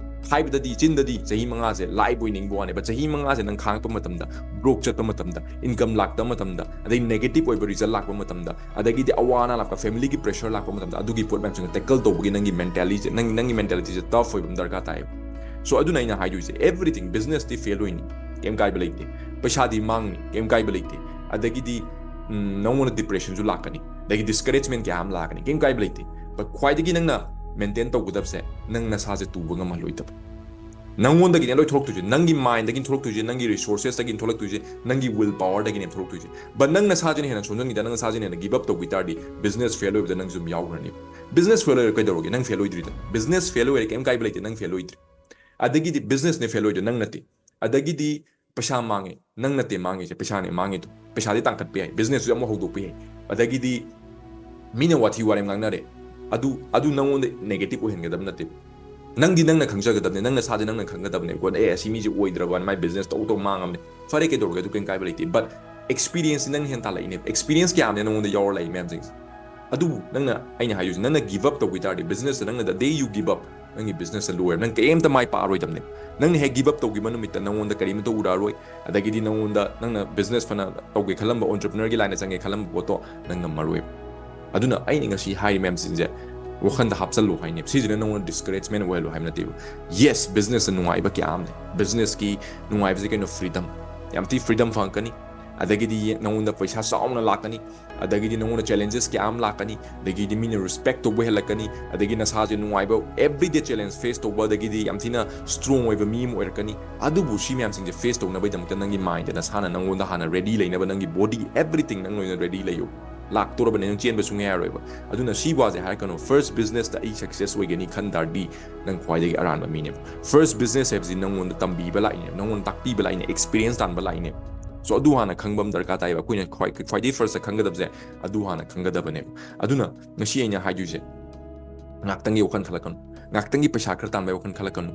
ꯍꯥꯏꯕꯗꯗꯤ, ꯆꯤꯟꯗꯗꯤ ꯆꯍꯤ ꯃꯉꯥꯁꯦ ꯂꯥꯏꯕ ꯑꯣꯏꯅꯤꯡꯕ ꯋꯥꯅꯦꯕ꯫ ꯆꯍꯤ ꯃꯉꯥꯁꯦ ꯅꯪ ꯈꯥꯡꯉꯛꯄ ꯃꯇꯝꯗ, ꯕ꯭ꯔꯣꯛ ꯆꯠꯄ ꯃꯇꯝꯗ, ꯏꯟꯀꯝ ꯂꯥꯛꯇꯕ ꯃꯇꯝꯗ, ꯑꯗꯩ ꯅꯦꯒꯦꯇꯤꯚ ꯑꯣꯏꯕ ꯔꯤꯖꯜ ꯂꯥꯛꯄ ꯃꯇꯝꯗ, ꯑꯗꯒꯤꯗꯤ ꯑꯋꯥ ꯑꯅꯥ ꯂꯥꯛꯄ, ꯐꯦꯃꯤꯂꯤꯒꯤ ꯄ꯭ꯔꯦꯁꯔ ꯂꯥꯛꯄ ꯃꯇꯝꯗ, ꯑꯗꯨꯒꯤ ꯄꯣꯠ ꯃꯌꯥꯝꯁꯤꯡꯗꯣ ꯇꯦꯀꯜ ꯇꯧꯕꯒꯤ ꯅꯪꯒꯤ ꯃꯦꯟꯇꯦꯂꯤꯇꯤ, ꯅꯪ, ꯅꯪꯒꯤ ꯃꯦꯟꯇꯦꯂꯤꯇꯤꯁꯦ ꯇꯐ ꯑꯣꯏꯕ ꯑꯃ ꯗꯔꯀꯥꯔ ꯇꯥꯏꯌꯦꯕ꯫ ꯁꯣ ꯑꯗꯨꯅ ꯑꯩꯅ ꯍꯥꯏꯗꯣꯏꯁꯦ, ꯑꯦꯚ꯭ꯔꯤꯊꯤꯡ, ꯕꯤꯖꯤꯅꯦꯁꯇꯤ ꯐꯦꯜ ꯑꯣꯏꯅꯤ, ꯀꯩꯝ ꯀꯥꯏꯕ ꯂꯩꯇꯦ꯫ ꯄꯩꯁꯥꯗꯤ ꯃꯥꯡꯅꯤ, ꯀꯩꯝ ꯀꯥꯏꯕ ꯂꯩꯇꯦ꯫ ꯑꯗꯒꯤꯗꯤ, ꯎꯝ, ꯅꯪꯉꯣꯟꯗ ꯗꯤꯄ꯭ꯔꯦꯁꯟꯁꯨ ꯂꯥꯛꯀꯅꯤ, ꯑꯗꯒꯤ ꯗꯤꯁꯀꯔꯦꯖꯃꯦꯟ ꯀꯌꯥ ꯑꯃ ꯂꯥꯛꯀꯅꯤ, ꯀꯩꯝ ꯀꯥꯏꯕ ꯂꯩꯇꯦ꯫ ꯕꯠ ꯈ꯭ꯋꯥꯏꯗꯒꯤ ꯅꯪꯅ ꯃꯦꯟꯇꯦꯟ ꯇꯧꯒꯗꯕꯁꯦ ꯅꯪ ꯅꯁꯥꯁꯦ ꯇꯨꯕ ꯉꯝꯍꯜꯂꯣꯏꯗꯕ꯫ ꯅꯪꯉꯣꯟꯗꯒꯤꯅꯦ ꯂꯣꯏ ꯊꯣꯛꯂꯛꯇꯣꯏꯁꯦ, ꯅꯪꯒꯤ ꯃꯥꯏꯟꯗꯒꯤꯅꯦ ꯊꯣꯛꯂꯛꯇꯣꯏꯁꯦ, ꯅꯪꯒꯤ ꯔꯤꯁꯣꯔꯁꯦꯁꯇꯒꯤꯅꯦ ꯊꯣꯛꯂꯛꯇꯣꯏꯁꯦ, ꯅꯪꯒꯤ ꯋꯤꯜ ꯄꯥꯋꯔꯗꯒꯤꯅꯦ ꯊꯣꯛꯂꯛꯇꯣꯏꯁꯦ꯫ ꯕꯠ ꯅꯪ ꯅꯁꯥꯁꯤꯅ ꯍꯦꯟꯅ ꯁꯣꯟꯖꯟꯈꯤ ꯇꯥꯔꯗꯤ, ꯅꯪ ꯅꯁꯥꯁꯤꯅ ꯍꯦꯟꯅ ꯒꯤꯞ ꯑꯞ ꯇꯧꯈꯤ ꯇꯥꯔꯗꯤ, ꯕꯤꯖꯤꯅꯦꯁ ꯐꯦꯜ ꯑꯣꯏꯕꯗ ꯅꯪꯁꯨ ꯑꯗꯨꯝ ꯌꯥꯎꯈ꯭ꯔꯅꯤ꯫ ꯕꯤꯖꯤꯅꯦꯁ ꯐꯦꯜ ꯑꯣꯏꯔꯦ ꯀꯩꯗꯧꯔꯒꯦ? ꯅꯪ ꯐꯦꯜ ꯑꯣꯏꯗ꯭ꯔꯤꯗ꯫ ꯕꯤꯖꯤꯅꯦꯁ ꯐꯦꯜ ꯑꯣꯏꯔꯦ ꯀꯩꯝ ꯀꯥꯏꯕ ꯂꯩꯇꯦ, ꯅꯪ ꯐꯦꯜ ꯑꯣꯏꯗ꯭ꯔꯤ꯫ ꯑꯗꯒꯤꯗꯤ ꯕꯤꯖꯤꯅꯦꯁꯅꯦ ꯐꯦꯜ ꯑꯣꯏꯗꯣ, ꯅꯪ ꯅꯠꯇꯦ꯫ ꯑꯗꯒꯤꯗꯤ ꯄꯩꯁꯥ ꯃꯥꯡꯉꯦ, ꯅꯪ ꯅꯠꯇꯦ ꯃꯥꯡꯉꯤꯁꯦ, ꯄꯩꯁꯥꯅꯦ ꯃꯥꯡꯉꯤꯗꯣ꯫ ꯄꯩꯁꯥꯗꯤ ꯇꯥꯡꯈꯠꯄ ꯌꯥꯏ, ꯕꯤꯖꯤꯅꯦꯁꯁꯨ ꯑꯃꯨꯛ ꯍꯧꯗꯣꯛꯄ ꯌꯥꯏ꯫ ꯑꯗꯒꯤꯗꯤ ꯃꯤꯅ ꯋꯥꯊꯤ ꯋꯥꯔꯦꯝ ꯉꯥꯡꯅꯔꯦ, ꯑꯗꯨ ꯑꯗꯨ ꯅꯪꯉꯣꯟꯗ ꯅꯦꯒꯦꯇꯤꯞ ꯑꯣꯏꯍꯟꯒꯗꯕ ꯅꯠꯇꯦ꯫ ꯅꯪꯗꯤ ꯅꯪꯅ ꯈꯪꯖꯒꯗꯕꯅꯦ, ꯅꯪ ꯅꯁꯥꯗꯤ ꯅꯪꯅ ꯈꯪꯒꯗꯕꯅꯦ꯫ ꯀꯣ, ꯑꯦ, ꯑꯁꯤ ꯃꯤꯁꯦ ꯑꯣꯏꯗ꯭ꯔꯕꯅ, ꯃꯥꯏ ꯕꯤꯖꯤꯅꯦꯁ ꯇꯧ ꯇꯧ ꯃꯥꯡꯉꯝꯅꯦ꯫ ꯐꯔꯦ, ꯀꯩꯗꯧꯔꯒꯦ? ꯑꯗꯨ ꯀꯩꯝ ꯀꯥꯏꯕ ꯂꯩꯇꯦ꯫ ꯕꯠ ꯑꯦꯛꯁꯄꯤꯔꯤꯌꯦꯟꯁꯁꯤ ꯅꯪꯅ ꯍꯦꯟꯅ ꯇꯥꯜꯂꯛꯏꯅꯦ꯫ ꯑꯦꯛꯁꯄꯤꯔꯤꯌꯦꯟꯁ ꯀꯌꯥꯝꯅꯦ ꯅꯪꯉꯣꯟꯗ ꯌꯥꯎꯔ ꯂꯥꯛꯏ ꯃꯌꯥꯝꯁꯤꯡꯁꯦ? ꯑꯗꯨꯕꯨ ꯅꯪꯅ, ꯑꯩꯅ ꯍꯥꯏꯗꯣꯏꯁꯦ, ꯅꯪꯅ ꯒꯤꯞ ꯑꯞ ꯇꯧꯈꯤ ꯇꯥꯔꯗꯤ, ꯕꯤꯖꯤꯅꯦꯁꯇ ꯅꯪꯅ the day you give up, ꯅꯪꯒꯤ ꯕꯤꯖꯤꯅꯦꯁꯇ ꯂꯣꯏꯔꯦ, ꯅꯪ ꯀꯩꯝꯇ ꯃꯥꯏ ꯄꯥꯛꯑꯔꯣꯏꯗꯕꯅꯦ꯫ ꯅꯪꯅ ꯍꯦꯛ ꯒꯤꯞ ꯑꯞ ꯇꯧꯈꯤꯕ ꯅꯨꯃꯤꯠꯇ ꯅꯪꯉꯣꯟꯗ ꯀꯔꯤꯝꯇ ꯎꯔꯛꯑꯔꯣꯏ꯫ ꯑꯗꯒꯤꯗꯤ ꯅꯪꯉꯣꯟꯗ, ꯅꯪꯅ ꯕꯤꯖꯤꯅꯦꯁ ꯐꯅ ꯇꯧꯒꯦ ꯈꯜꯂꯝꯕ, ꯑꯣꯟꯇꯔꯄ꯭ꯔꯤꯅꯔꯒꯤ ꯂꯥꯏꯟꯗ ꯆꯪꯒꯦ ꯈꯜꯂꯝꯕ ꯄꯣꯠꯇꯣ ꯅꯪ ꯉꯝꯃꯔꯣꯏꯕ꯫ ꯑꯗꯨꯅ ꯑꯩꯅ ꯉꯁꯤ ꯍꯥꯏꯔꯤ ꯃꯌꯥꯝꯁꯤꯡꯁꯦ ꯋꯥꯈꯟꯗ ꯍꯥꯞꯆꯜꯂꯨ ꯍꯥꯏꯅꯦꯕ꯫ ꯁꯤꯁꯤꯅ ꯅꯪꯉꯣꯟꯗ ꯗꯤꯁꯀꯔꯦꯖꯃꯦꯟ ꯑꯣꯏꯍꯜꯂꯨ ꯍꯥꯏꯕ ꯅꯠꯇꯦꯕ꯫ ꯌꯦꯁ, ꯕꯤꯖꯤꯅꯦꯁꯇ ꯅꯨꯡꯉꯥꯏꯕ ꯀꯌꯥ ꯑꯃ ꯂꯩ꯫ ꯕꯤꯖꯤꯅꯦꯁꯀꯤ ꯅꯨꯡꯉꯥꯏꯕꯁꯦ ꯀꯩꯅꯣ? ꯐ꯭ꯔꯤꯗꯝ꯫ ꯌꯥꯝ ꯊꯤ ꯐ꯭ꯔꯤꯗꯝ ꯐꯪꯉꯛꯀꯅꯤ꯫ ꯑꯗꯒꯤꯗꯤ ꯅꯪꯉꯣꯟꯗ ꯄꯩꯁꯥ ꯆꯥꯎꯅ ꯂꯥꯛꯀꯅꯤ꯫ ꯑꯗꯒꯤꯗꯤ ꯅꯪꯉꯣꯟꯗ ꯆꯦꯂꯦꯟꯖꯦꯁ ꯀꯌꯥ ꯑꯃ ꯂꯥꯛꯀꯅꯤ꯫ ꯑꯗꯒꯤꯗꯤ ꯃꯤꯅ ꯔꯦꯁꯄꯦꯛ ꯇꯧꯕ ꯍꯦꯜꯂꯛꯀꯅꯤ꯫ ꯑꯗꯒꯤ ꯅꯁꯥꯁꯦ ꯅꯨꯡꯉꯥꯏꯕ, ꯑꯦꯕ꯭ꯔꯤꯗꯦ ꯆꯦꯂꯦꯟꯖ ꯐꯦꯁ ꯇꯧꯕ, ꯑꯗꯒꯤꯗꯤ ꯌꯥꯝ ꯊꯤꯅ ꯁ꯭ꯇꯔꯣꯡ ꯑꯣꯏꯕ ꯃꯤ ꯑꯃ ꯑꯣꯏꯔꯛꯀꯅꯤ꯫ ꯑꯗꯨꯕꯨ ꯁꯤ ꯃꯌꯥꯝꯁꯤꯡꯁꯦ ꯐꯦꯁ ꯇꯧꯅꯕꯒꯤꯗꯃꯛꯇ ꯅꯪꯒꯤ ꯃꯥꯏꯟꯗ ꯅꯁꯥꯅ ꯅꯪꯉꯣꯟꯗ ꯍꯥꯟꯅ ꯔꯦꯗꯤ ꯂꯩꯅꯕ, ꯅꯪꯒꯤ ꯕꯣꯗꯤ, ꯑꯦꯕ꯭ꯔꯤꯊꯤꯡ ꯅꯪ ꯂꯣꯏꯅ ꯔꯦꯗꯤ ꯂꯩꯌꯨ꯫ ꯂꯥꯛꯇꯣꯔꯕꯅꯦ, ꯅꯪ ꯆꯦꯟꯕ ꯁꯨꯡꯌꯥ ꯌꯥꯔꯣꯏꯕ꯫ ꯑꯗꯨꯅ ꯁꯤ ꯋꯥꯁꯦ ꯍꯥꯏꯔꯛꯀꯅꯨ, "ꯐꯥꯔꯁ ꯕꯤꯖꯤꯅꯦꯁꯇ ꯑꯩ ꯁꯛꯁꯦꯁ ꯑꯣꯏꯒꯅꯤ" ꯈꯟ ꯇꯥꯔꯗꯤ, ꯅꯪ ꯈ꯭ꯋꯥꯏꯗꯒꯤ ꯑꯔꯥꯟꯕ ꯃꯤꯅꯦꯕ꯫ ꯐꯥꯔꯁ ꯕꯤꯖꯤꯅꯦꯁ ꯍꯥꯏꯕꯁꯤ ꯅꯪꯉꯣꯟꯗ ꯇꯝꯕꯤꯕ ꯂꯥꯛꯏꯅꯦꯕ, ꯅꯪꯉꯣꯟꯗ ꯇꯥꯛꯄꯤꯕ ꯂꯥꯛꯏꯅꯦ, ꯑꯦꯛꯁꯄꯤꯔꯤꯌꯦꯟꯁ ꯇꯥꯟꯕ ꯂꯥꯛꯏꯅꯦꯕ꯫ ꯁꯣ ꯑꯗꯨ ꯍꯥꯟꯅ ꯈꯪꯕ ꯑꯃ ꯗꯔꯀꯥꯔ ꯇꯥꯏꯌꯦꯕ꯫ ꯑꯩꯈꯣꯏꯅ ꯈ꯭ꯋꯥꯏ-, ꯈ꯭ꯋꯥꯏꯗꯒꯤ ꯐꯥꯔꯁꯇ ꯈꯪꯒꯗꯕꯁꯦ ꯑꯗꯨ ꯍꯥꯟꯅ ꯈꯪꯒꯗꯕꯅꯦꯕ꯫ ꯑꯗꯨꯅ ꯉꯁꯤ ꯑꯩꯅ ꯍꯥꯏꯗꯣꯏꯁꯦ, ꯉꯥꯛꯇꯪꯒꯤ ꯋꯥꯈꯜ ꯈꯜꯂꯛꯀꯅꯨ, ꯉꯥꯛꯇꯪꯒꯤ ꯄꯩꯁꯥ ꯈꯔ ꯇꯥꯟꯕꯒꯤ ꯋꯥꯈꯜ ꯈꯜꯂꯛꯀꯅꯨ꯫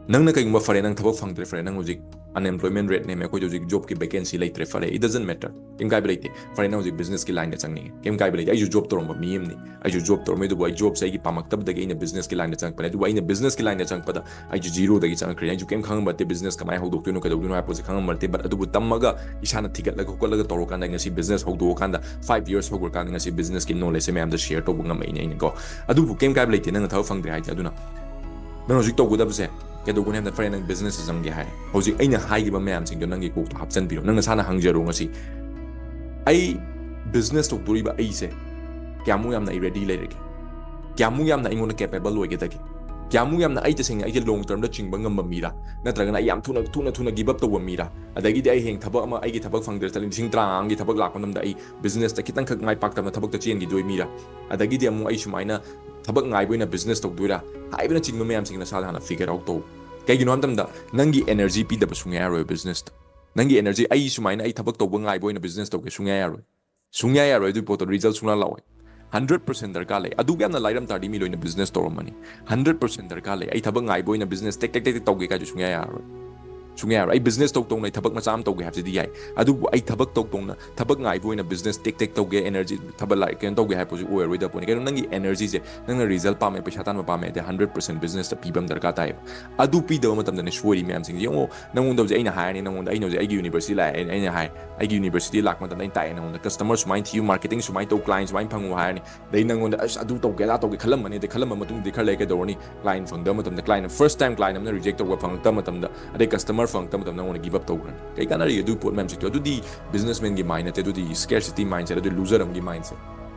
ꯅꯪꯅ ꯀꯩꯒꯨꯝꯕ, ꯐꯔꯦ, ꯅꯪ ꯊꯕꯛ ꯐꯪꯗ꯭ꯔꯦ, ꯐꯔꯦ, ꯅꯪ ꯍꯧꯖꯤꯛ ꯑꯟꯑꯦꯝꯄ꯭ꯂꯣꯏꯃꯦꯟ ꯔꯦꯠ ꯅꯦꯝꯃꯦ, ꯑꯩꯈꯣꯏꯗꯤ ꯍꯧꯖꯤꯛ ꯖꯣꯕꯀꯤ ꯚꯦꯀꯦꯟꯁꯤ ꯂꯩꯇ꯭ꯔꯦ, ꯐꯔꯦ, it doesn't matter, ꯀꯩꯝ ꯀꯥꯏꯕ ꯂꯩꯇꯦ꯫ ꯐꯔꯦ, ꯅꯪ ꯍꯧꯖꯤꯛ ꯕꯤꯖꯤꯅꯦꯁꯀꯤ ꯂꯥꯏꯟꯗ ꯆꯪꯅꯤꯡꯉꯦ, ꯀꯩꯝ ꯀꯥꯏꯕ ꯂꯩꯇꯦ꯫ ꯑꯩꯁꯨ ꯖꯣꯕ ꯇꯧꯔꯝꯕ ꯃꯤ ꯑꯃꯅꯤ, ꯑꯩꯁꯨ ꯖꯣꯕ ꯇꯧꯔꯝꯃꯦ, ꯑꯗꯨꯕꯨ ꯑꯩ ꯖꯣꯕꯁꯦ ꯑꯩꯒꯤ ꯄꯥꯝꯃꯛꯇꯕꯗꯒꯤ ꯑꯩꯅ ꯕꯤꯖꯤꯅꯦꯁꯀꯤ ꯂꯥꯏꯟꯗ ꯆꯪꯉꯛꯄꯅꯦ꯫ ꯑꯗꯨꯕꯨ ꯑꯩꯅ ꯕꯤꯖꯤꯅꯦꯁꯀꯤ ꯂꯥꯏꯟꯗ ꯆꯪꯉꯛꯄꯗ ꯑꯩꯁꯨ ꯖꯤꯔꯣꯗꯒꯤ ꯆꯪꯉꯛꯈ꯭ꯔꯦ꯫ ꯑꯩꯁꯨ ꯀꯩꯝ ꯈꯪꯉꯝꯕ ꯅꯠꯇꯦ, ꯕꯤꯖꯤꯅꯦꯁ ꯀꯃꯥꯏꯅ ꯍꯧꯗꯣꯛꯇꯣꯏꯅꯣ, ꯀꯩꯗꯧꯗꯣꯏꯅꯣ ꯍꯥꯏꯕ ꯄꯣꯠꯁꯦ ꯈꯪꯉꯝꯕ ꯅꯠꯇꯦ꯫ ꯕꯠ ꯑꯗꯨꯕꯨ ꯇꯝꯃꯒ, ꯏꯁꯥꯅ ꯊꯤꯒꯠꯂꯒ ꯈꯣꯠꯀꯠꯂꯒ ꯇꯧꯔꯀꯥꯟꯗ ꯑꯩ ꯉꯁꯤ ꯕꯤꯖꯤꯅꯦꯁ ꯍꯧꯗꯣꯛꯑꯀꯥꯟꯗ, ꯐꯥꯏꯚ ꯌꯔꯁ ꯍꯧꯈ꯭ꯔꯀꯥꯟꯗ ꯉꯁꯤ ꯕꯤꯖꯤꯅꯦꯁꯀꯤ ꯅꯣꯂꯦꯖꯁꯦ ꯃꯌꯥꯝꯗ ꯁꯤꯌꯔ ꯇꯧꯕ ꯉꯝꯃꯛꯏꯅꯦ ꯑꯩꯅꯀꯣ꯫ ꯑꯗꯨꯕꯨ ꯀꯩꯝ ꯀꯥꯏꯕ ꯂꯩꯇꯦ, ꯅꯪꯅ ꯊꯕꯛ ꯐꯪꯗ꯭ꯔꯦ ꯍꯥꯏꯁꯦ꯫ ꯑꯗꯨꯅ ꯅꯪ ꯍꯧꯖꯤꯛ ꯇꯧꯒꯗꯕꯁꯦ ꯀꯩꯗꯧꯒꯅꯤ ꯍꯥꯏꯕꯗ, ꯐꯔꯦ, ꯅꯪ ꯕꯤꯖꯤꯅꯦꯁꯇ ꯆꯪꯒꯦ ꯍꯥꯏ, ꯍꯧꯖꯤꯛ ꯑꯩꯅ ꯍꯥꯏꯈꯤꯕ ꯃꯌꯥꯝꯁꯤꯡꯗꯣ ꯅꯪꯒꯤ ꯀꯣꯛꯇ ꯍꯥꯞꯆꯤꯟꯕꯤꯔꯣ꯫ ꯅꯪ ꯅꯁꯥꯅ ꯍꯪꯖꯔꯣ, "ꯉꯁꯤ ꯑꯩ ꯕꯤꯖꯤꯅꯦꯁ ꯇꯧꯗꯣꯔꯤꯕ ꯑꯩꯁꯦ ꯀꯌꯥꯃꯨꯛ ꯌꯥꯝꯅ ꯑꯩ ꯔꯦꯗꯤ ꯂꯩꯔꯒꯦ?" ꯀꯌꯥꯃꯨꯛ ꯌꯥꯝꯅ ꯑꯩꯉꯣꯟꯗ ꯀꯦꯄꯦꯕꯜ ꯑꯣꯏꯒꯗꯒꯦ? ꯀꯌꯥꯃꯨꯛ ꯌꯥꯝꯅ ꯑꯩ ꯇꯁꯦꯡꯅ ꯑꯩꯁꯦ ꯂꯣꯡ ꯇꯔꯝꯗ ꯆꯤꯡꯕ ꯉꯝꯕ ꯃꯤꯔꯥ? ꯅꯠꯇ꯭ꯔꯒꯅ ꯑꯩ ꯌꯥꯝ ꯊꯨꯅ ꯊꯨꯅ ꯊꯨꯅ ꯒꯤꯞ ꯑꯞ ꯇꯧꯕ ꯃꯤꯔꯥ? ꯑꯗꯒꯤꯗꯤ ꯑꯩ ꯍꯌꯦꯡ ꯊꯕꯛ ꯑꯃ, ꯑꯩꯒꯤ ꯊꯕꯛ ꯐꯪꯗ꯭ꯔ ꯆꯠꯂꯤ, ꯂꯤꯁꯤꯡ ꯇꯔꯥꯃꯉꯥꯒꯤ ꯊꯕꯛ ꯂꯥꯛꯄ ꯃꯇꯝꯗ ꯑꯩ ꯕꯤꯖꯤꯅꯦꯁꯇ ꯈꯤꯇꯪꯈꯛ ꯃꯥꯏ ꯄꯥꯛꯇꯕꯅ ꯊꯕꯛꯇ ꯆꯦꯟꯈꯤꯗꯣꯏ ꯃꯤꯔꯥ? ꯑꯗꯒꯤꯗꯤ ꯑꯃꯨꯛ ꯑꯩ ꯁꯨꯃꯥꯏꯅ ꯊꯕꯛ ꯉꯥꯏꯕ ꯑꯣꯏꯅ ꯕꯤꯖꯤꯅꯦꯁ ꯇꯧꯗꯣꯏꯔꯥ ꯍꯥꯏꯕꯅꯆꯤꯡꯕ ꯃꯌꯥꯝꯁꯤꯡ ꯅꯁꯥꯗ ꯍꯥꯟꯅ ꯐꯤꯒꯔ ꯑꯥꯎꯠ ꯇꯧ꯫ ꯀꯩꯒꯤꯅꯣ ꯍꯥꯏꯕ ꯃꯇꯝꯗ ꯅꯪꯒꯤ ꯑꯦꯅꯔꯖꯤ ꯄꯤꯗꯕ ꯁꯨꯡꯌꯥ ꯌꯥꯔꯣꯏ ꯕꯤꯖꯤꯅꯦꯁꯇ꯫ ꯅꯪꯒꯤ ꯑꯦꯅꯔꯖꯤ, "ꯑꯩ ꯁꯨꯃꯥꯏꯅ ꯑꯩ ꯊꯕꯛ ꯇꯧꯕ ꯉꯥꯏꯕ ꯑꯣꯏꯅ ꯕꯤꯖꯤꯅꯦꯁ ꯇꯧꯒꯦ", ꯁꯨꯡꯌꯥ ꯌꯥꯔꯣꯏ꯫ ꯁꯨꯡꯌꯥ ꯌꯥꯔꯣꯏ꯫ ꯑꯗꯨꯒꯤ ꯄꯣꯠꯇꯣ ꯔꯤꯖꯜ ꯁꯨꯡꯂꯥꯛ ꯂꯥꯛꯑꯣꯏ꯫ ꯍꯟꯗ꯭ꯔꯦꯠ ꯄꯔꯁꯦꯟ ꯗꯔꯀꯥꯔ ꯂꯩ꯫ ꯑꯗꯨꯛ ꯌꯥꯝꯅ ꯂꯥꯏꯔꯝ ꯇꯥꯔꯗꯤ ꯃꯤ ꯂꯣꯏꯅ ꯕꯤꯖꯤꯅꯦꯁ ꯇꯧꯔꯝꯃꯅꯤ꯫ ꯍꯟꯗ꯭ꯔꯦꯠ ꯄꯔꯁꯦꯟ ꯗꯔꯀꯥꯔ ꯂꯩ꯫ ꯑꯩ ꯊꯕꯛ ꯉꯥꯏꯕ ꯑꯣꯏꯅ ꯕꯤꯖꯤꯅꯦꯁ ꯇꯦꯛ ꯇꯦꯛ ꯇꯦꯛ ꯇꯦꯛ ꯇꯧꯒꯦ ꯀꯥꯏꯗꯨ ꯁꯨꯡꯌꯥ ꯌꯥꯔꯣꯏ꯫ ꯁꯨꯡꯌꯥ ꯌꯥꯔꯣꯏ꯫ ꯑꯩ ꯕꯤꯖꯤꯅꯦꯁ ꯇꯧ ꯇꯧꯅ ꯑꯩ ꯊꯕꯛ ꯃꯆꯥ ꯑꯃ ꯇꯧꯒꯦ ꯍꯥꯏꯕꯁꯤꯗꯤ ꯌꯥꯏ, ꯑꯗꯨꯕꯨ ꯑꯩ ꯊꯕꯛ ꯇꯧ ꯇꯧꯅ ꯊꯕꯛ ꯉꯥꯏꯕ ꯑꯣꯏꯅ ꯕꯤꯖꯤꯅꯦꯁ ꯇꯦꯛ ꯇꯦꯛ ꯇꯧꯒꯦ, ꯑꯦꯅꯔꯖꯤ ꯊꯕꯛ ꯂꯥꯏ ꯀꯩꯅꯣ ꯇꯧꯒꯦ ꯍꯥꯏꯕꯁꯨ ꯑꯣꯏꯔꯣꯏꯗꯕ ꯄꯣꯠꯅꯤ꯫ ꯀꯩꯅꯣ, ꯅꯪꯒꯤ ꯑꯦꯅꯔꯖꯤꯁꯦ, ꯅꯪꯅ ꯔꯤꯖꯜ ꯄꯥꯝꯃꯦ, ꯄꯩꯁꯥ ꯇꯥꯟꯕ ꯄꯥꯝꯃꯦ ꯍꯥꯏꯗꯤ ꯍꯟꯗ꯭ꯔꯦꯠ ꯄꯔꯁꯦꯟ ꯕꯤꯖꯤꯅꯦꯁꯇ ꯄꯤꯕ ꯑꯃ ꯗꯔꯀꯥꯔ ꯇꯥꯏꯌꯦꯕ꯫ ꯑꯗꯨ ꯄꯤꯗꯕ ꯃꯇꯝꯗꯅꯦ ꯁꯣꯏꯔꯤ ꯃꯌꯥꯝꯁꯤꯡꯁꯦ꯫ ꯌꯦꯡꯉꯣ, ꯅꯪꯉꯣꯟꯗ ꯍꯧꯖꯤꯛ ꯑꯩꯅ ꯍꯥꯏꯔꯅꯤ, ꯅꯪꯉꯣꯟꯗ ꯑꯩꯅ ꯍꯧꯖꯤꯛ ꯑꯩꯒꯤ ꯌꯨꯅꯤꯚꯔꯁꯤꯇꯤ ꯂꯥꯛꯑꯦ, ꯑꯩꯅ, ꯑꯩꯅ ꯍꯥꯏ, "ꯑꯩꯒꯤ ꯌꯨꯅꯤꯚꯔꯁꯤꯇꯤ ꯂꯥꯛꯄ ꯃꯇꯝꯗ ꯑꯩꯅ ꯇꯥꯛꯑꯦ ꯅꯪꯉꯣꯟꯗ, ꯀꯁꯇꯃꯔ ꯁꯨꯃꯥꯏꯅ ꯊꯤꯌꯨ, ꯃꯥꯔꯀꯦꯇꯤꯡ ꯁꯨꯃꯥꯏꯅ ꯇꯧ, ꯀ꯭ꯂꯥꯏꯟ ꯁꯨꯃꯥꯏꯅ ꯐꯪꯉꯨ" ꯍꯥꯏꯔꯅꯤ꯫ ꯑꯗꯩ ꯅꯪꯉꯣꯟꯗ "ꯑꯁ, ꯑꯗꯨ ꯇꯧꯒꯦ, ꯑꯗꯥ ꯇꯧꯒꯦ" ꯈꯜꯂꯝꯃꯅꯤ꯫ ꯑꯗꯩ ꯈꯜꯂꯝꯕ ꯃꯇꯨꯡꯗꯗꯤ ꯈꯔ ꯂꯩꯔ ꯀꯩꯗꯧꯔꯅꯤ? ꯀ꯭ꯂꯥꯏꯟ ꯐꯪꯗꯕ ꯃꯇꯝꯗ, ꯀ꯭ꯂꯥꯏꯟ, ꯐꯥꯔꯁ ꯇꯥꯏꯝ ꯀ꯭ꯂꯥꯏꯟ ꯑꯃꯅ ꯔꯤꯖꯦꯛ ꯇꯧꯕ ꯐꯪꯉꯛꯇꯕ ꯃꯇꯝꯗ, ꯑꯗꯩ ꯀꯁꯇꯃꯔ ꯐꯪꯉꯛꯇꯕ ꯃꯇꯝꯗ ꯅꯪꯉꯣꯟꯗ ꯒꯤꯞ ꯑꯞ ꯇꯧꯈ꯭ꯔꯅꯤ꯫ ꯀꯩ ꯀꯥꯟꯅꯔꯤꯒꯦ ꯑꯗꯨ ꯄꯣꯠ ꯃꯌꯥꯝꯁꯤꯡꯗꯣ? ꯑꯗꯨꯗꯤ ꯕꯤꯖꯤꯅꯦꯁꯃꯦꯟꯒꯤ ꯃꯥꯏꯟ ꯅꯠꯇꯦ, ꯑꯗꯨꯗꯤ ꯁ꯭ꯀꯦꯔꯁꯤꯇꯤ ꯃꯥꯏꯟꯁꯦꯠ, ꯑꯗꯨꯗꯤ ꯂꯨꯖꯔ ꯑꯃꯒꯤ ꯃꯥꯏꯟꯁꯦꯠ꯫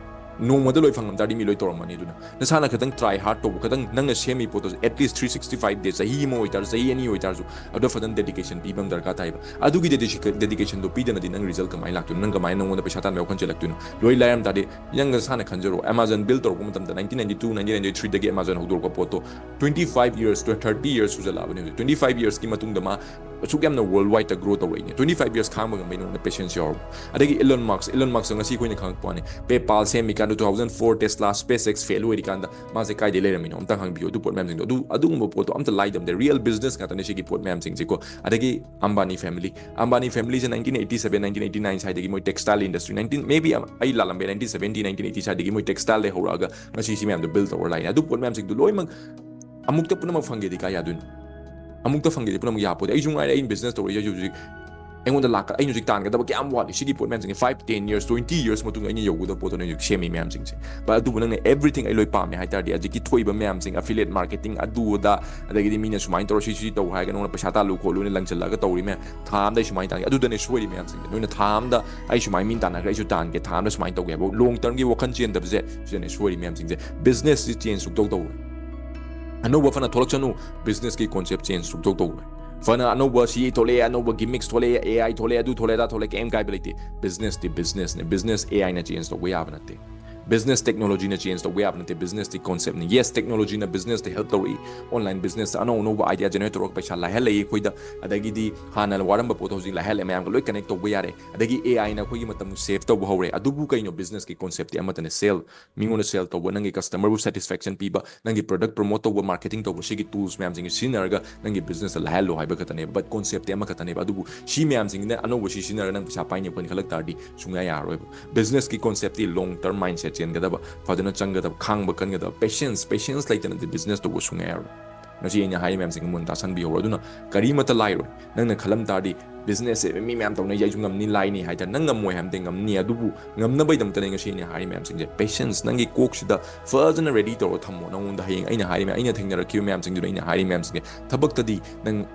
ꯅꯣꯡꯃꯗ ꯂꯣꯏ ꯐꯪꯉꯝ ꯇꯥꯔꯗꯤ ꯃꯤ ꯂꯣꯏ ꯇꯧꯔꯝꯃꯅꯤ꯫ ꯑꯗꯨꯅ ꯅꯁꯥꯅ ꯈꯤꯇꯪ ꯇ꯭ꯔꯥꯏ ꯍꯥꯔꯗ ꯇꯧꯕ, ꯈꯤꯇꯪ ꯅꯪꯅ ꯁꯦꯝꯃꯤ ꯄꯣꯠꯇꯨ at least three sixty five days, ꯆꯍꯤ ꯑꯃ ꯑꯣꯏꯇꯥꯔꯁꯨ, ꯆꯍꯤ ꯑꯅꯤ ꯑꯣꯏꯇꯥꯔꯁꯨ, ꯑꯗꯨꯗ ꯐꯖꯅ ꯗꯦꯗꯤꯀꯦꯁꯟ ꯄꯤꯕ ꯑꯃ ꯗꯔꯀꯥꯔ ꯇꯥꯏꯕ꯫ ꯑꯗꯨꯒꯤ ꯗꯦꯗꯤꯀꯦꯁꯟꯗꯣ ꯄꯤꯗꯅꯗꯤ ꯅꯪ ꯔꯤꯖꯜ ꯀꯃꯥꯏꯅ ꯂꯥꯛꯇꯣꯏꯅꯣ? ꯅꯪ ꯀꯃꯥꯏꯅ ꯅꯪꯉꯣꯟꯗ ꯄꯩꯁꯥ ꯇꯥꯟꯕ ꯋꯥꯈꯜ ꯆꯦꯜꯂꯛꯇꯣꯏꯅꯣ? ꯂꯣꯏ ꯂꯥꯏꯔꯝ ꯇꯥꯔꯗꯤ, ꯅꯪ ꯅꯁꯥꯅ ꯈꯟꯖꯔꯣ, ꯑꯦꯃꯥꯖꯣꯟ ꯕꯤꯜ ꯇꯧꯔꯛꯄ ꯃꯇꯝꯗ, nineteen ninety two, nineteen ninety three ꯗꯒꯤ ꯑꯦꯃꯥꯖꯣꯟ ꯍꯧꯗꯣꯔꯛꯄ ꯄꯣꯠꯇꯣ, twenty five years to thirty years ꯁꯨꯖꯜꯂꯛꯑꯕꯅꯦ ꯍꯧꯖꯤꯛ꯫ Twenty five yearsꯀꯤ ꯃꯇꯨꯡꯗ ꯃꯥ ꯑꯁꯨꯛ ꯌꯥꯝꯅ world wideꯇ grow ꯇꯧꯔꯛꯏꯅꯦ꯫ Twenty five years ꯈꯥꯡꯕ ꯉꯝꯕꯩ ꯅꯉꯣꯟꯗ patience ꯌꯥꯎꯔꯕ? ꯑꯗꯒꯤ Elon Musk, Elon Musk ꯉꯁꯤ ꯑꯩꯈꯣꯏꯅ ꯈꯪꯉꯛꯄ ꯋꯥꯅꯤ, PayPal ꯁꯦꯝꯃꯤꯀꯥꯟꯗ, two thousand four Tesla, SpaceX fail ꯑꯣꯏꯔꯤꯀꯥꯟꯗ ꯃꯥꯁꯦ ꯀꯥꯏꯗꯩ ꯂꯩꯔꯝꯃꯤꯅꯣ? ꯑꯝꯇ ꯍꯪꯕꯤꯌꯨ꯫ ꯑꯗꯨ ꯄꯣꯠ ꯃꯌꯥꯝꯁꯤꯡꯗꯣ, ꯑꯗꯨ, ꯑꯗꯨꯒꯨꯝꯕ ꯄꯣꯠꯇꯣ ꯑꯝꯇ ꯂꯥꯏꯗꯕꯅꯦ꯫ Real business ꯉꯥꯛꯇꯅꯦ ꯁꯤꯒꯤ ꯄꯣꯠ ꯃꯌꯥꯝꯁꯤꯡꯁꯦꯀꯣ꯫ ꯑꯗꯒꯤ Ambani family, Ambani familyꯁꯦ nineteen eighty seven, nineteen eighty nine ꯁ꯭ꯋꯥꯏꯗꯒꯤ ꯃꯣꯏ textile industry, nineteen, maybe ꯑꯩ ꯂꯥꯜꯂꯝꯕ ꯌꯥꯏ, nineteen seventy, nineteen eighty ꯁ꯭ꯋꯥꯏꯗꯒꯤ ꯃꯣꯏ textileꯗꯩ ꯍꯧꯔꯛꯑꯒ ꯉꯁꯤ ꯁꯤ ꯃꯌꯥꯝꯗꯣ build ꯇꯧꯔ ꯂꯥꯛꯏꯅꯦ꯫ ꯑꯗꯨ ꯄꯣꯠ ꯃꯌꯥꯝꯁꯤꯡꯗꯣ ꯂꯣꯏꯅꯃꯛ ꯑꯃꯨꯛꯇ ꯄꯨꯝꯅꯃꯛ ꯐꯪꯒꯦꯗꯤ ꯀꯥꯏ ꯌꯥꯗꯣꯏꯅꯣ? ꯑꯃꯨꯛꯇ ꯐꯪꯒꯦꯗꯤ ꯄꯨꯝꯅꯃꯛ ꯌꯥꯄꯣꯠꯇꯦ꯫ ꯑꯩꯁꯨ ꯉꯥꯏꯔꯦ, ꯑꯩꯅ business ꯇꯧꯔꯛꯏꯁꯦ ꯍꯧꯖꯤꯛ ꯍꯧꯖꯤꯛ ꯑꯩꯉꯣꯟꯗ ꯂꯥꯛꯀ ꯑꯩꯅ ꯍꯧꯖꯤꯛ ꯇꯥꯟꯒꯗꯕ ꯀꯌꯥꯝ ꯋꯥꯠꯂꯤ? ꯁꯤꯒꯤ ꯄꯣꯠ ꯃꯌꯥꯝꯁꯤꯡꯁꯦ five ten years, twenty years ꯃꯇꯨꯡꯗ ꯑꯩꯅ ꯌꯧꯒꯗꯕ ꯄꯣꯠꯇꯨꯅ ꯍꯧꯖꯤꯛ ꯁꯦꯝꯃꯤ ꯃꯌꯥꯝꯁꯤꯡꯁꯦ꯫ But ꯑꯗꯨꯕꯨ ꯅꯪꯅ everything ꯑꯩ ꯂꯣꯏ ꯄꯥꯝꯃꯦ ꯍꯥꯏ ꯇꯥꯔꯗꯤ, ꯍꯧꯖꯤꯛꯀꯤ ꯊꯣꯛꯏꯕ ꯃꯌꯥꯝꯁꯤꯡ, affiliate marketing, ꯑꯗꯨ ꯑꯗꯥ, ꯑꯗꯒꯤꯗꯤ ꯃꯤꯅ ꯁꯨꯃꯥꯏꯅ ꯇꯧꯔ ꯁꯤ ꯁꯤ ꯇꯧ ꯍꯥꯏꯔꯒ ꯅꯉꯣꯟꯗ ꯄꯩꯁꯥ ꯇꯥꯜꯂꯨ ꯈꯣꯠꯂꯨꯅ ꯂꯪꯁꯤꯜꯂꯒ ꯇꯧꯔꯤ ꯃꯌꯥꯝ, ꯊꯥ ꯑꯃꯗ ꯑꯩ ꯁꯨꯃꯥꯏꯅ ꯇꯥꯟꯒꯦ, ꯑꯗꯨꯗꯅꯦ ꯁꯣꯏꯔꯤ ꯃꯌꯥꯝꯁꯤꯡꯁꯦ꯫ ꯅꯣꯏꯅ ꯊꯥ ꯑꯃꯗ ꯑꯩ ꯁꯨꯃꯥꯏꯅ ꯃꯤꯅ ꯇꯥꯟꯅꯈ꯭ꯔꯦ ꯑꯩꯁꯨ ꯇꯥꯟꯒꯦ, ꯊꯥ ꯑꯃꯗ ꯁꯨꯃꯥꯏꯅ ꯇꯧꯒꯦ ꯍꯥꯏꯕ long termꯒꯤ ꯋꯥꯈꯜ ꯆꯦꯟꯗꯕꯁꯦ, ꯁꯤꯗꯅꯦ ꯁꯣꯏꯔꯤ ꯃꯌꯥꯝꯁꯤꯡꯁꯦ꯫ Businessꯁꯤ change ꯁꯨꯛꯇꯧ ꯇꯧꯔꯣꯏ꯫ ꯑꯅꯧꯕ ꯐꯅ ꯊꯣꯛꯂꯛꯁꯅꯨ, businessꯀꯤ concept change ꯁꯨꯛꯇꯧ ꯇꯧꯔꯣꯏ꯫ ꯐꯅ ꯑꯅꯧꯕ ꯁꯤ ꯊꯣꯛꯂꯛꯑꯦ, ꯑꯅꯧꯕ gimmicks ꯊꯣꯛꯂꯛꯑꯦ, AI ꯊꯣꯛꯂꯛꯑꯦ, ꯑꯗꯨ ꯊꯣꯛꯂꯛꯑꯦ, ꯑꯗꯥ ꯊꯣꯛꯂꯛꯑꯦ, ꯀꯩꯝ ꯀꯥꯏꯕ ꯂꯩꯇꯦ꯫ Businessꯇꯤ businessꯅꯦ, business AIꯅ change ꯇꯧꯕ ꯌꯥꯕ ꯅꯠꯇꯦ꯫ Business technologyꯅ change ꯇꯧꯕ ꯌꯥꯕ ꯅꯠꯇꯦ, businessꯇꯤ conceptꯅꯤ꯫ Yes, technologyꯅ businessꯇ help ꯇꯧꯔꯛꯏ, online business ꯑꯅꯧ ꯑꯅꯧꯕ idea generate ꯇꯧꯔꯒ ꯄꯩꯁꯥ ꯂꯥꯏꯍꯜꯂꯛꯏ ꯑꯩꯈꯣꯏꯗ, ꯑꯗꯒꯤꯗꯤ ꯍꯥꯟꯅ ꯋꯥꯔꯝꯕ ꯄꯣꯠꯇꯣ ꯍꯧꯖꯤꯛ ꯂꯥꯏꯍꯜꯂꯦ, ꯃꯌꯥꯝꯒ ꯂꯣꯏ connect ꯇꯧꯕ ꯌꯥꯔꯦ, ꯑꯗꯒꯤ AIꯅ ꯑꯩꯈꯣꯏꯒꯤ ꯃꯇꯝ save ꯇꯧꯕ ꯍꯧꯔꯦ꯫ ꯑꯗꯨꯕꯨ ꯀꯩꯅꯣ, businessꯀꯤ conceptꯇꯤ ꯑꯃꯠꯇꯅꯦ, sell, ꯃꯤꯉꯣꯟꯗ sell ꯇꯧꯕ, ꯅꯪꯒꯤ customerꯕꯨ satisfaction ꯄꯤꯕ, ꯅꯪꯒꯤ product promote ꯇꯧꯕ, marketing ꯇꯧꯕ, ꯁꯤꯒꯤ tools ꯃꯌꯥꯝꯁꯤꯡꯁꯦ ꯁꯤꯖꯤꯟꯅꯔꯒ ꯅꯪꯒꯤ businessꯇ ꯂꯥꯏꯍꯜꯂꯣ ꯍꯥꯏꯕ ꯈꯛꯇꯅꯦꯕ꯫ But conceptꯇꯤ ꯑꯃꯈꯛꯇꯅꯦꯕ꯫ ꯑꯗꯨꯕꯨ ꯁꯤ ꯃꯌꯥꯝꯁꯤꯡꯁꯤꯅ ꯑꯅꯧꯕ ꯁꯤ ꯁꯤꯖꯤꯟꯅꯔꯒ ꯅꯪ ꯄꯩꯁꯥ ꯄꯥꯏꯅꯤ ꯈꯣꯠꯅꯤ ꯈꯜꯂꯛ ꯇꯥꯔꯗꯤ ꯁꯨꯡꯌꯥ ꯌꯥꯔꯔꯣꯏꯕ꯫ Businessꯀꯤ conceptꯇꯤ long term mindset ꯆꯦꯟꯒꯗꯕ, ꯐꯖꯅ ꯆꯪꯒꯗꯕ, ꯈꯥꯡꯕ ꯀꯟꯒꯗꯕ, patience, patience ꯂꯩꯇꯅꯗꯤ business ꯇꯧꯕ ꯁꯨꯡꯌꯥ ꯌꯥꯔꯔꯣꯏ꯫ ꯉꯁꯤ ꯑꯩꯅ ꯍꯥꯏꯔꯤ ꯃꯌꯥꯝꯁꯤꯡ ꯃꯨꯟꯅ ꯇꯥꯁꯟꯕꯤꯍꯧꯔꯣ꯫ ꯑꯗꯨꯅ ꯀꯔꯤꯃꯠꯇ ꯂꯥꯏꯔꯣꯏ꯫ ꯅꯪꯅ ꯈꯜꯂꯝ ꯇꯥꯔꯗꯤ, businessꯁꯦ ꯃꯤ ꯃꯌꯥꯝ ꯇꯧꯅꯩꯁꯦ ꯑꯩꯁꯨ ꯉꯝꯅꯤ, ꯂꯥꯏꯅꯤ ꯍꯥꯏ ꯇꯥꯔꯦ꯫ ꯅꯪ ꯉꯝꯃꯣꯏ ꯍꯥꯏꯕ ꯅꯠꯇꯦ, ꯉꯝꯅꯤ꯫ ꯑꯗꯨꯕꯨ ꯉꯝꯅꯕꯒꯤꯗꯃꯛꯇꯅꯦ ꯉꯁꯤ ꯑꯩꯅ ꯍꯥꯏꯔꯤ ꯃꯌꯥꯝꯁꯤꯡꯁꯦ꯫ Patience, ꯅꯪꯒꯤ ꯀꯣꯛꯁꯤꯗ ꯐꯖꯅ ready ꯇꯧꯔꯒ ꯊꯝꯃꯣ꯫ ꯅꯉꯣꯟꯗ ꯍꯌꯦꯡ ꯑꯩꯅ ꯍꯥꯏꯔꯤ ꯃꯌꯥꯝ, ꯑꯩꯅ ꯊꯦꯡꯅꯔꯛꯈꯤꯕ ꯃꯌꯥꯝꯁꯤꯡꯗꯨꯅ ꯑꯩꯅ ꯍꯥꯏꯔꯤ ꯃꯌꯥꯝꯁꯤꯡꯁꯦ꯫ ꯊꯕꯛꯇꯗꯤ ꯅꯪ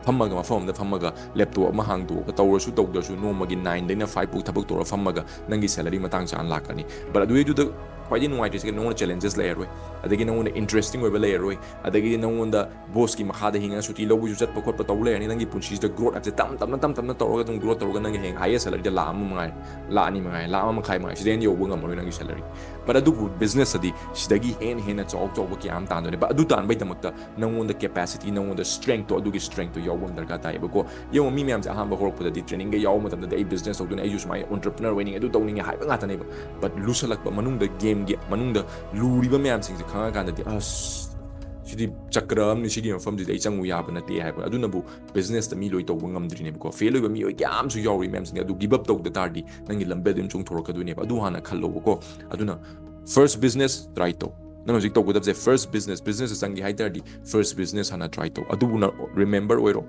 ꯐꯝꯃꯒ, ꯃꯐꯝ ꯑꯃꯗ ꯐꯝꯃꯒ laptop ꯑꯃ ꯍꯥꯡꯗꯣꯛꯑꯒ ꯇꯧꯔꯁꯨ ꯇꯧꯗ꯭ꯔꯁꯨ ꯅꯣꯡꯃꯒꯤ nineꯗꯩꯅ five ꯐꯥꯎ ꯊꯕꯛ ꯇꯧꯔ ꯐꯝꯃꯒ ꯅꯪꯒꯤ salary ꯃꯇꯥꯡ ꯆꯥꯅ ꯂꯥꯛꯀꯅꯤ꯫ But ꯑꯗꯨꯗꯩꯗꯨꯗ ꯈ꯭ꯋꯥꯏꯗꯒꯤ ꯅꯨꯡꯉꯥꯏꯇ꯭ꯔꯤꯁꯦ ꯅꯉꯣꯟꯗ challenges ꯂꯩꯔꯔꯣꯏ, ꯑꯗꯒꯤ ꯅꯉꯣꯟꯗ interesting ꯑꯣꯏꯕ ꯂꯩꯔꯔꯣꯏ, ꯑꯗꯒꯤꯗꯤ ꯅꯉꯣꯟꯗ bossꯀꯤ ꯃꯈꯥꯗ ꯍꯤꯡꯉꯒ ꯁꯨꯇꯤ ꯂꯧꯕꯁꯨ ꯆꯠꯄ ꯈꯣꯠꯄ ꯇꯧ ꯂꯩꯔꯅꯤ꯫ ꯅꯪꯒꯤ ꯄꯨꯟꯁꯤꯁꯤꯗ growth ꯍꯥꯏꯕꯁꯦ ꯇꯞ ꯇꯞꯅ, ꯇꯞ ꯇꯞꯅ ꯇꯧꯔꯒ ꯑꯗꯨꯝ growth ꯇꯧꯔꯒ ꯅꯪꯒꯤ ꯍꯌꯦꯡ highest salaryꯗ ꯂꯥꯛ ꯑꯃ ꯃꯉꯥꯏ, ꯂꯥꯛ ꯑꯅꯤ ꯃꯉꯥꯏ, ꯂꯥꯛ ꯑꯃ ꯃꯈꯥꯏ ꯃꯉꯥꯏ, ꯁꯤꯗꯩ ꯍꯦꯟꯅ ꯌꯧꯕ ꯉꯝꯃꯔꯣꯏ ꯅꯪꯒꯤ salary꯫ But ꯑꯗꯨꯕꯨ businessꯇꯗꯤ ꯁꯤꯗꯒꯤ ꯍꯦꯟꯅ ꯍꯦꯟꯅ ꯆꯥꯎ ꯆꯥꯎꯕ ꯀꯌꯥ ꯑꯃ ꯇꯥꯟꯗꯣꯏꯅꯦ꯫ But ꯑꯗꯨ ꯇꯥꯟꯕꯩꯗꯃꯛꯇ ꯅꯉꯣꯟꯗ capacity, ꯅꯉꯣꯟꯗ strengthꯇꯣ, ꯑꯗꯨꯒꯤ strengthꯇꯣ ꯌꯥꯎꯕ ꯑꯃ ꯗꯔꯀꯥꯔ ꯇꯥꯏꯌꯦꯕꯀꯣ꯫ ꯌꯦꯡꯉꯣ, ꯃꯤ ꯃꯌꯥꯝꯁꯦ ꯑꯍꯥꯟꯕ ꯍꯧꯔꯛꯄꯗꯗꯤ trainingꯒ ꯌꯥꯎꯕ ꯃꯇꯝꯗꯗꯤ "ꯑꯩ business ꯇꯧꯗꯣꯏꯅꯦ, ꯑꯩꯁꯨ ꯁꯨꯃꯥꯏꯅ entrepreneur ꯑꯣꯏꯅꯤꯡꯉꯦ, ꯑꯗꯨ ꯇꯧꯅꯤꯡꯉꯦ" ꯍꯥꯏꯕ ꯉꯥꯛꯇꯅꯦꯕ꯫ But ꯂꯨꯁꯜꯂꯛꯄ, ꯃꯅꯨꯡꯗ gameꯒꯤ ꯃꯅꯨꯡꯗ ꯂꯨꯔꯤꯕ ꯃꯌꯥꯝꯁꯤꯡꯁꯦ ꯈꯪꯉꯀꯥꯟꯗꯗꯤ, "ꯑꯁ, ꯁꯤꯗꯤ ꯆꯀ꯭ꯔ ꯑꯃꯅꯤ, ꯁꯤꯒꯤ ꯃꯐꯝꯁꯤꯗ ꯑꯩ ꯆꯪꯉꯨ ꯌꯥꯕ ꯅꯠꯇꯦ" ꯍꯥꯏꯕ꯫ ꯑꯗꯨꯅꯕꯨ businessꯇ ꯃꯤ ꯂꯣꯏ ꯇꯧꯕ ꯉꯝꯗ꯭ꯔꯤꯅꯦꯕꯀꯣ꯫ Fail ꯑꯣꯏꯕ ꯃꯤꯑꯣꯏ ꯀꯌꯥ ꯑꯃꯁꯨ ꯌꯥꯎꯔꯤ ꯃꯌꯥꯝꯁꯤꯡꯁꯦ꯫ ꯑꯗꯨ give up ꯇꯧꯗ ꯇꯥꯔꯗꯤ ꯅꯪꯒꯤ ꯂꯝꯕꯤ ꯑꯗꯨꯝ ꯆꯣꯡꯊꯣꯔꯛꯀꯗꯣꯏꯅꯦꯕ꯫ ꯑꯗꯨ ꯍꯥꯟꯅ ꯈꯜꯂꯣꯕꯀꯣ꯫ ꯑꯗꯨꯅ first business try ꯇꯧ꯫ ꯅꯪ ꯍꯧꯖꯤꯛ ꯇꯧꯒꯗꯕꯁꯦ first business, businessꯇ ꯆꯪꯒꯦ ꯍꯥꯏ ꯇꯥꯔꯗꯤ first business ꯍꯥꯟꯅ try ꯇꯧ꯫ ꯑꯗꯨꯕꯨ ꯅꯪ remember ꯑꯣꯏꯔꯣ,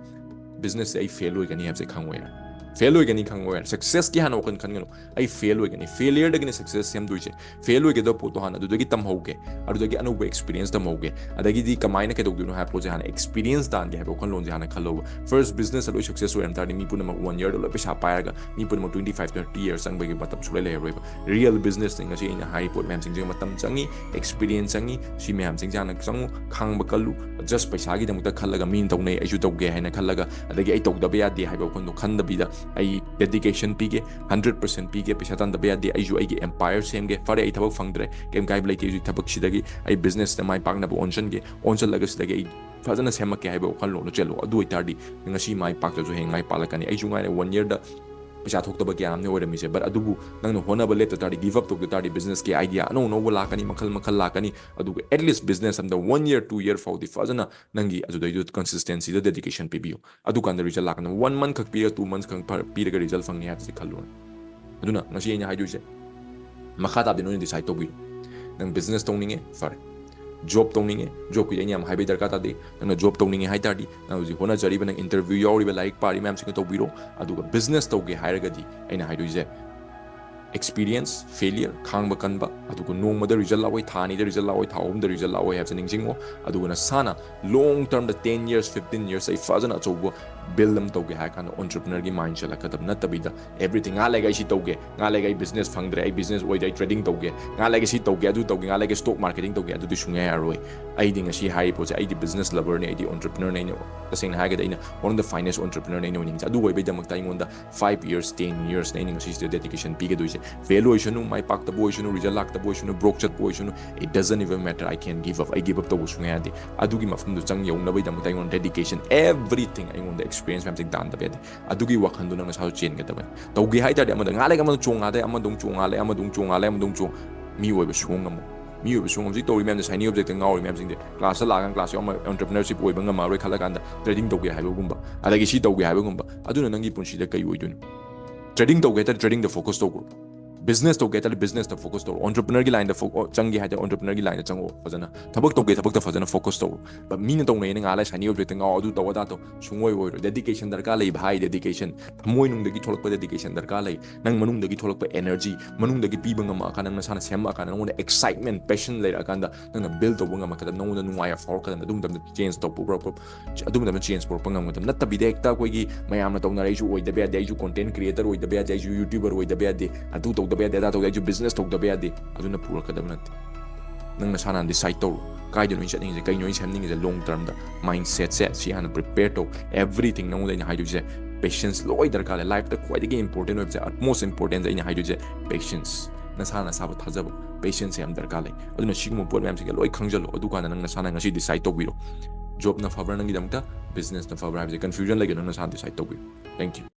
businessꯁꯦ ꯑꯩ fail ꯑꯣꯏꯒꯅꯤ ꯍꯥꯏꯕꯁꯦ ꯈꯪꯉꯣ ꯌꯥꯔꯦ꯫ ꯐꯦꯜ ꯑꯣꯏꯒꯅꯤ ꯈꯪꯉꯣꯏ, ꯁꯛꯁꯦꯁꯀꯤ ꯍꯥꯟꯅ ꯋꯥꯈꯜ ꯈꯟꯒꯅꯨ꯫ ꯑꯩ ꯐꯦꯜ ꯑꯣꯏꯒꯅꯤ, ꯐꯦꯂꯤꯌꯔꯗꯒꯤꯅ ꯁꯛꯁꯦꯁ ꯁꯦꯝꯗꯣꯏꯁꯦ꯫ ꯐꯦꯜ ꯑꯣꯏꯒꯗꯕ ꯄꯣꯠꯇꯣ ꯍꯥꯟꯅ ꯑꯗꯨꯗꯒꯤ ꯇꯝꯍꯧꯒꯦ, ꯑꯗꯨꯗꯒꯤ ꯑꯅꯧꯕ ꯑꯦꯛꯁꯄꯤꯔꯤꯌꯦꯟꯁ ꯇꯝꯍꯧꯒꯦ꯫ ꯑꯗꯒꯤꯗꯤ ꯀꯃꯥꯏꯅ ꯀꯩꯗꯧꯗꯣꯏꯅꯣ ꯍꯥꯏꯕ ꯄꯣꯠꯁꯦ ꯍꯥꯟꯅ ꯑꯦꯛꯁꯄꯤꯔꯤꯌꯦꯟꯁ ꯇꯥꯟꯒꯦ ꯍꯥꯏꯕ ꯋꯥꯈꯜꯂꯣꯟꯁꯦ ꯍꯥꯟꯅ ꯈꯜꯂꯣꯕ꯫ ꯐꯥꯔꯁ ꯕꯤꯖꯤꯅꯦꯁ ꯂꯣꯏ ꯁꯛꯁꯦꯁ ꯑꯣꯏꯔꯝ ꯇꯥꯔꯗꯤ ꯃꯤ ꯄꯨꯝꯅꯃꯛ ꯋꯥꯟ ꯌꯔꯗ ꯂꯣꯏ ꯄꯩꯁꯥ ꯄꯥꯏꯔꯒ ꯃꯤ ꯄꯨꯝꯅꯃꯛ ꯇ꯭ꯋꯦꯟꯇꯤ ꯐꯥꯏꯚ ꯊꯥꯔꯇꯤ ꯌꯔꯁ ꯆꯪꯕꯒꯤ ꯃꯇꯝ ꯁꯨꯡꯂꯩ ꯂꯩꯔꯔꯣꯏꯕ꯫ ꯔꯤꯌꯦꯜ ꯕꯤꯖꯤꯅꯦꯁꯅꯤ ꯉꯁꯤ ꯑꯩꯅ ꯍꯥꯏꯔꯤꯕ ꯄꯣꯠ ꯃꯌꯥꯝꯁꯤꯡꯁꯦ꯫ ꯃꯇꯝ ꯆꯪꯉꯤ, ꯑꯦꯛꯁꯄꯤꯔꯤꯌꯦꯟꯁ ꯆꯪꯉꯤ, ꯁꯤ ꯃꯌꯥꯝꯁꯤꯡꯁꯦ ꯍꯥꯟꯅ ꯆꯪꯉꯨ꯫ ꯈꯥꯡꯕ ꯀꯜꯂꯨ꯫ ꯖꯁ ꯄꯩꯁꯥꯒꯤꯗꯃꯛꯇ ꯈꯜꯂꯒ ꯃꯤꯅ ꯇꯧꯅꯩ ꯑꯩꯁꯨ ꯇꯧꯒꯦ ꯍꯥꯏꯅ ꯈꯜꯂꯒ, ꯑꯗꯒꯤ ꯑꯩ ꯇꯧꯗꯕ ꯌꯥꯗꯦ ꯍꯥꯏꯕ ꯋꯥꯈꯜꯗꯣ ꯈꯟꯗꯕꯤꯗ, ꯑꯩ ꯗꯦꯗꯤꯀꯦꯁꯟ ꯄꯤꯒꯦ, ꯍꯟꯗ꯭ꯔꯦꯠ ꯄꯔꯁꯦꯟ ꯄꯤꯒꯦ, ꯄꯩꯁꯥ ꯇꯥꯟꯗꯕ ꯌꯥꯗꯦ, ꯑꯩꯁꯨ ꯑꯩꯒꯤ ꯑꯦꯝꯄꯥꯌꯔ ꯁꯦꯝꯒꯦ꯫ ꯐꯔꯦ, ꯑꯩ ꯊꯕꯛ ꯐꯪꯗ꯭ꯔꯦ, ꯀꯩꯝ ꯀꯥꯏꯕ ꯂꯩꯇꯦ, ꯑꯩꯁꯨ ꯊꯕꯛꯁꯤꯗꯒꯤ ꯑꯩ ꯕꯤꯖꯤꯅꯦꯁꯇ ꯃꯥꯏ ꯄꯥꯛꯅꯕ ꯑꯣꯟꯁꯤꯟꯒꯦ, ꯑꯣꯟꯁꯤꯜꯂꯒ ꯁꯤꯗꯒꯤ ꯑꯩ ꯐꯖꯅ ꯁꯦꯝꯃꯛꯀꯦ ꯍꯥꯏꯕ ꯋꯥꯈꯜꯂꯣꯟꯗꯣ ꯆꯦꯜꯂꯣ꯫ ꯑꯗꯨ ꯑꯣꯏꯇꯥꯔꯗꯤ ꯉꯁꯤ ꯃꯥꯏ ꯄꯥꯛꯇ꯭ꯔꯁꯨ ꯍꯌꯦꯡ ꯃꯥꯏ ꯄꯥꯛꯂꯛꯀꯅꯤ꯫ ꯑꯩꯁꯨ ꯉꯥꯏꯔꯦ, ꯋꯥꯟ ꯌꯔꯗ ꯄꯩꯁꯥ ꯊꯣꯛꯇꯕ ꯀꯌꯥ ꯑꯃꯅ ꯑꯣꯏꯔꯝꯃꯤꯁꯦ꯫ ꯕꯠ ꯑꯗꯨꯕꯨ ꯅꯪꯅ ꯍꯣꯠꯅꯕ ꯂꯦꯞꯇ ꯇꯥꯔꯗꯤ, ꯒꯤꯞ ꯑꯞ ꯇꯧꯗ ꯇꯥꯔꯗꯤ, ꯕꯤꯖꯤꯅꯦꯁꯀꯤ ꯑꯥꯏꯗꯤꯌꯥ ꯑꯅꯧ ꯑꯅꯧꯕ ꯂꯥꯛꯀꯅꯤ, ꯃꯈꯜ ꯃꯈꯜ ꯂꯥꯛꯀꯅꯤ꯫ ꯑꯗꯨꯒ ꯑꯦꯠꯂꯤꯁ ꯕꯤꯖꯤꯅꯦꯁ ꯑꯝꯗ ꯋꯥꯟ ꯌꯔ, ꯇꯨ ꯌꯔ ꯐꯥꯎꯗꯤ ꯐꯖꯅ ꯅꯪꯒꯤ ꯑꯗꯨꯗꯩꯗꯨ ꯀꯟꯁꯤꯁꯇꯦꯟꯁꯤꯗ ꯗꯦꯗꯤꯀꯦꯁꯟ ꯄꯤꯕꯤꯌꯨ꯫ ꯑꯗꯨꯀꯥꯟꯗ ꯔꯤꯖꯜ ꯂꯥꯛꯀꯅꯤ꯫ ꯋꯥꯟ ꯃꯟꯊ ꯈꯛ ꯄꯤꯔ, ꯇꯨ ꯃꯟꯊ ꯈꯛ ꯄꯤꯔꯒ ꯔꯤꯖꯜ ꯐꯪꯅꯤ ꯍꯥꯏꯕꯁꯤ ꯈꯜꯂꯨꯔꯅꯨ꯫ ꯑꯗꯨꯅ ꯉꯁꯤ ꯑꯩꯅ ꯍꯥꯏꯗꯣꯏꯁꯦ, ꯃꯈꯥ ꯇꯥꯕꯗꯤ ꯅꯣꯏꯅ ꯗꯤꯁꯥꯏꯗ ꯇꯧꯕꯤꯔꯣ꯫ ꯅꯪ ꯕꯤꯖꯤꯅꯦꯁ ꯇꯧꯅꯤꯡꯉꯦ, ꯐꯔꯦ꯫ ꯖꯣꯕ ꯇꯧꯅꯤꯡꯉꯦ, ꯖꯣꯕꯀꯤꯗꯤ ꯑꯩꯅ ꯌꯥꯝ ꯍꯥꯏꯕꯩ ꯗꯔꯀꯥꯔ ꯇꯥꯗꯦ꯫ ꯅꯪꯅ ꯖꯣꯕ ꯇꯧꯅꯤꯡꯉꯦ ꯍꯥꯏ ꯇꯥꯔꯗꯤ, ꯅꯪ ꯍꯧꯖꯤꯛ ꯍꯣꯠꯅꯖꯔꯤꯕ, ꯅꯪ ꯏꯟꯇꯔꯚ꯭ꯌꯨ ꯌꯥꯎꯔꯤꯕ, ꯂꯥꯏꯔꯤꯛ ꯄꯥꯔꯤ ꯃꯌꯥꯝꯁꯤꯡꯗꯣ ꯇꯧꯕꯤꯔꯣ꯫ ꯑꯗꯨꯒ ꯕꯤꯖꯤꯅꯦꯁ ꯇꯧꯒꯦ ꯍꯥꯏꯔꯒꯗꯤ ꯑꯩꯅ ꯍꯥꯏꯗꯣꯏꯁꯦ, ꯑꯦꯛꯁꯄꯤꯔꯤꯌꯦꯟꯁ, ꯐꯦꯂꯤꯌꯔ, ꯈꯥꯡꯕ ꯀꯟꯕ, ꯑꯗꯨꯒ ꯅꯣꯡꯃꯗ ꯔꯤꯖꯜ ꯂꯥꯛꯑꯣꯏ, ꯊꯥ ꯑꯅꯤꯗ ꯔꯤꯖꯜ ꯂꯥꯛꯑꯣꯏ, ꯊꯥ ꯑꯍꯨꯝꯗ ꯔꯤꯖꯜ ꯂꯥꯛꯑꯣꯏ ꯍꯥꯏꯕꯁꯦ ꯅꯤꯡꯁꯤꯡꯉꯣ꯫ ꯑꯗꯨꯒ ꯅꯁꯥꯅ ꯂꯣꯡ ꯇꯔꯝꯗ, ꯇꯦꯟ ꯌꯔꯁ, ꯐꯤꯐꯇꯤꯟ ꯌꯔꯁ ꯑꯩ ꯐꯖꯅ ꯑꯆꯧꯕ ꯕꯤꯜ ꯑꯃ ꯇꯧꯒꯦ ꯍꯥꯏꯔ ꯀꯥꯟꯗ ꯑꯣꯟꯇꯔꯄ꯭ꯔꯤꯅꯔꯒꯤ ꯃꯥꯏꯟ ꯁꯦꯠꯂꯛꯀꯗꯕ ꯅꯠꯇꯕꯤꯗ, ꯑꯦꯕ꯭ꯔꯤꯊꯤꯡ, ꯉꯥꯏꯍꯥꯛ ꯂꯩꯒ ꯑꯩ ꯁꯤ ꯇꯧꯒꯦ, ꯉꯥꯏꯍꯥꯛ ꯂꯩꯒ ꯑꯩ ꯕꯤꯖꯤꯅꯦꯁ ꯐꯪꯗ꯭ꯔꯦ, ꯑꯩ ꯕꯤꯖꯤꯅꯦꯁ ꯑꯣꯏꯗ꯭ꯔꯦ, ꯑꯩ ꯇ꯭ꯔꯦꯗꯤꯡ ꯇꯧꯒꯦ, ꯉꯥꯏꯍꯥꯛ ꯂꯩꯒ ꯁꯤ ꯇꯧꯒꯦ, ꯑꯗꯨ ꯇꯧꯒꯦ, ꯉꯥꯏꯍꯥꯛ ꯂꯩꯒ ꯁ꯭ꯇꯣꯛ ꯃꯥꯔꯀꯦꯇꯤꯡ ꯇꯧꯒꯦ, ꯑꯗꯨꯗꯤ ꯁꯨꯡꯌꯥ ꯌꯥꯔꯣꯏ꯫ ꯑꯩꯗꯤ ꯉꯁꯤ ꯍꯥꯏꯔꯤꯕ ꯄꯣꯠꯁꯦ, ꯑꯩꯗꯤ ꯕꯤꯖꯤꯅꯦꯁ ꯂꯚꯔꯅꯤ, ꯑꯩꯗꯤ ꯑꯣꯟꯇꯔꯄ꯭ꯔꯤꯅꯔꯅꯤ꯫ ꯑꯩꯅ ꯇꯁꯦꯡꯅ ꯍꯥꯏꯔꯒꯗꯤ ꯑꯩꯅ one of the finest entrepreneur ꯅꯤ ꯑꯩꯅ ꯑꯣꯏꯅꯤꯡꯉꯤꯁꯦ꯫ ꯑꯗꯨ ꯑꯣꯏꯕꯩꯗꯃꯛꯇ ꯑꯩꯉꯣꯟꯗ ꯐꯥꯏꯚ ꯌꯔꯁ, ꯇꯦꯟ ꯌꯔꯁꯅ ꯑꯩꯅ ꯉꯁꯤꯁꯤꯗ ꯗꯦꯗꯤꯀꯦꯁꯟ ꯄꯤꯒꯗꯣꯏꯁꯦ꯫ ꯐꯦꯜ ꯑꯣꯏꯁꯅꯨ, ꯃꯥꯏ ꯄꯥꯛꯇꯕ ꯑꯣꯏꯁꯅꯨ, ꯔꯤꯖꯜ ꯂꯥꯛꯇꯕ ꯑꯣꯏꯁꯅꯨ, ꯕ꯭ꯔꯣꯛ ꯆꯠꯄ ꯑꯣꯏꯁꯅꯨ, it doesn't even matter, I can give up, ꯑꯩ ꯒꯤꯞ ꯑꯞ ꯇꯧꯕ ꯁꯨꯡꯌꯥ ꯌꯥꯗꯦ꯫ ꯑꯗꯨꯒꯤ ꯃꯐꯝꯗꯨ ꯆꯪ ꯌꯧꯅꯕꯒꯤꯗꯃꯛꯇ ꯑꯩꯉꯣꯟꯗ ꯗꯦꯗꯤꯀꯦꯁꯟ, ꯑꯦꯕ꯭ꯔꯤꯊꯤꯡ, ꯑꯩꯉꯣꯟꯗ ꯑꯦꯛꯁꯄꯤꯔꯤꯌꯦꯟꯁ ꯃꯌꯥꯝꯁꯦ ꯇꯥꯟꯗꯕ ꯌꯥꯗꯦ꯫ ꯑꯗꯨꯒꯤ ꯋꯥꯈꯜꯗꯣ ꯅꯪ ꯅꯁꯥꯁꯨ ꯆꯦꯟꯒꯗꯕꯅꯤ꯫ ꯇꯧꯒꯦ ꯍꯥꯏ ꯇꯥꯔꯗꯤ ꯑꯃꯗ ꯉꯥꯏꯍꯥꯛ ꯂꯩꯒ ꯑꯃꯗ ꯆꯣꯡꯉꯥꯗꯦ, ꯑꯃꯗ ꯑꯃꯨꯛ ꯆꯣꯡꯉꯥꯂꯦ, ꯑꯃꯗ ꯑꯃꯨꯛ ꯆꯣꯡꯉꯥꯂꯦ, ꯑꯃꯗ ꯑꯃꯨꯛ ꯆꯣꯡ꯫ ꯃꯤ ꯑꯣꯏꯕ ꯁꯨꯡꯉꯝ ꯉꯝꯃꯣꯏ꯫ ꯃꯤ ꯑꯣꯏꯕ ꯁꯨꯡꯉꯝ ꯍꯧꯖꯤꯛ ꯇꯧꯔꯤ ꯃꯌꯥꯝꯁꯦ, ꯁꯥꯏꯅꯤ ꯑꯣꯕꯖꯦꯛꯇ ꯉꯥꯎꯔꯤ ꯃꯌꯥꯝꯁꯤꯡꯁꯦ, ꯀ꯭ꯂꯥꯁꯇ ꯂꯥꯛꯑꯒ ꯀ꯭ꯂꯥꯁ ꯌꯥꯎꯔꯝꯃ ꯑꯣꯟꯇꯔꯄ꯭ꯔꯤꯅꯔꯁꯤꯞ ꯑꯣꯏꯕ ꯉꯝꯃꯔꯣꯏ ꯈꯜꯂꯀꯥꯟꯗ ꯇ꯭ꯔꯦꯗꯤꯡ ꯇꯧꯒꯦ ꯍꯥꯏꯕꯒꯨꯝꯕ, ꯑꯗꯒꯤ ꯁꯤ ꯇꯧꯒꯦ ꯍꯥꯏꯕꯒꯨꯝꯕ꯫ ꯑꯗꯨꯅ ꯅꯪꯒꯤ ꯄꯨꯟꯁꯤꯗ ꯀꯩ ꯑꯣꯏꯗꯣꯏꯅꯣ? ꯇ꯭ꯔꯦꯗꯤꯡ ꯇꯧꯒꯦ ꯍꯥꯏ ꯇꯥꯔꯗꯤ ꯇ꯭ꯔꯦꯗꯤꯡꯗ ꯐꯣꯀꯁ ꯇꯧꯈ꯭ꯔꯣ꯫ Business ꯇꯧꯒꯦ ꯍꯥꯏ ꯇꯥꯔꯗꯤ business ꯇ focus ꯇꯧꯔꯣ. Entrepreneur ꯒꯤ line ꯗ ꯐꯣ-, ꯑꯣ, ꯆꯪꯒꯦ ꯍꯥꯏ ꯇꯥꯔꯗꯤ entrepreneur ꯒꯤ line ꯗ ꯆꯪꯉꯣ ꯐꯖꯅ. ꯊꯕꯛ ꯇꯧꯒꯦ, ꯊꯕꯛꯇ ꯐꯖꯅ focus ꯇꯧꯔꯣ. But ꯃꯤꯅ ꯇꯧꯅꯩꯅ ꯉꯥ ꯂꯩ, shiny object ꯇ ꯉꯥꯎ, ꯑꯗꯨ ꯇꯧ, ꯑꯗꯥ ꯇꯧ, ꯁꯨꯡꯑꯣꯏ ꯑꯣꯏꯔꯣꯏ. Dedication ꯗꯔꯀꯥꯔ ꯂꯩꯕ ꯍꯥꯏ, dedication. ꯊꯃꯣꯏꯅꯨꯡꯗꯒꯤ ꯊꯣꯛꯂꯛꯄ dedication ꯗꯔꯀꯥꯔ ꯂꯩ. ꯅꯪ ꯃꯅꯨꯡꯗꯒꯤ ꯊꯣꯛꯂꯛꯄ energy, ꯃꯅꯨꯡꯗꯒꯤ ꯄꯤꯕ ꯉꯝꯃꯛꯑꯀꯥꯟꯗ, ꯅꯪ ꯅꯁꯥꯅ ꯁꯦꯝꯃꯛꯑꯀꯥꯟꯗ, ꯅꯪꯉꯣꯟꯗ excitement, passion ꯂꯩꯔꯛꯑꯀꯥꯟꯗ, ꯅꯪꯅ build ꯇꯧꯕ ꯉꯝꯃꯛꯀꯗꯕ, ꯅꯉꯣꯟꯗ ꯅꯨꯡꯉꯥꯏꯕ ꯐꯥꯎꯔꯛꯀꯗꯕ, ꯑꯗꯨ ꯃꯇꯝꯗ change ꯇꯧꯕ ꯄꯨꯔꯛꯄ, ꯑꯗꯨ ꯃꯇꯝꯗ change ꯄꯨꯔꯛꯄ ꯉꯝꯒꯗꯕ. ꯅꯠꯇꯕꯤꯗ ꯍꯦꯛꯇ ꯑꯩꯈꯣꯏꯒꯤ ꯃꯌꯥꯝꯅ ꯇꯧꯅꯔ ꯑꯩꯁꯨ ꯑꯣꯏꯗꯕ ꯌꯥꯗꯦ, ꯑꯩꯁꯨ content creator ꯑꯣꯏꯗꯕ ꯌꯥꯗꯦ, ꯑꯩꯁꯨ YouTuber ꯑꯣꯏꯗꯕ ꯌꯥꯗꯦ, ꯑꯗꯨ ꯇꯧꯗꯕ ꯌꯥꯗꯦ, ꯑꯗꯥ ꯇꯧꯗꯕ ꯌꯥꯗꯦ, ꯑꯩꯁꯨ business ꯇꯧꯗꯕ ꯌꯥꯗꯦ, ꯑꯗꯨꯅ ꯄꯨꯔꯛꯀꯗꯕ ꯅꯠꯇꯦ. ꯅꯪ ꯅꯁꯥꯅ decide ꯇꯧꯔꯣ, ꯀꯥꯏꯗꯅꯣ ꯑꯩꯅ ꯆꯠꯅꯤꯡꯉꯤꯁꯦ, ꯀꯩꯅꯣ ꯑꯩꯅ ꯁꯦꯝꯅꯤꯡꯉꯤꯁꯦ, long term ꯗ mindset ꯁꯦ ꯁꯤ ꯍꯥꯟꯅ prepare ꯇꯧ. Everything ꯅꯉꯣꯟꯗ ꯑꯩꯅ ꯍꯥꯏꯗꯣꯏꯁꯦ patience ꯂꯣꯏ ꯗꯔꯀꯥꯔ ꯂꯩ. Life ꯇ ꯈ꯭ꯋꯥꯏꯗꯒꯤ important ꯑꯣꯏꯕꯁꯦ, utmost important ꯑꯩꯅ ꯍꯥꯏꯗꯣꯏꯁꯦ patience. ꯅꯁꯥ ꯅꯁꯥꯕꯨ ꯊꯥꯖꯕ, patience ꯌꯥꯝ ꯗꯔꯀꯥꯔ ꯂꯩ. ꯑꯗꯨꯅ ꯁꯤꯒꯨꯝꯕ ꯄꯣꯠ ꯃꯌꯥꯝꯁꯤꯡꯁꯦ ꯂꯣꯏ ꯈꯪꯖꯜꯂꯣ, ꯑꯗꯨꯀꯥꯟꯗ ꯅꯪ ꯅꯁꯥꯅ ꯉꯁꯤ decide ꯇꯧꯕꯤꯔꯣ. Job ꯅ ꯐꯕ꯭ꯔꯥ ꯅꯪꯒꯤꯗꯃꯛꯇ, business ꯅ ꯐꯕ꯭ꯔꯥ ꯍꯥꯏꯕꯁꯦ confusion ꯂꯩꯒꯅꯨ, ꯅꯪ ꯅꯁꯥꯅ decide ꯇꯧꯕꯤꯔꯣ. Thank you.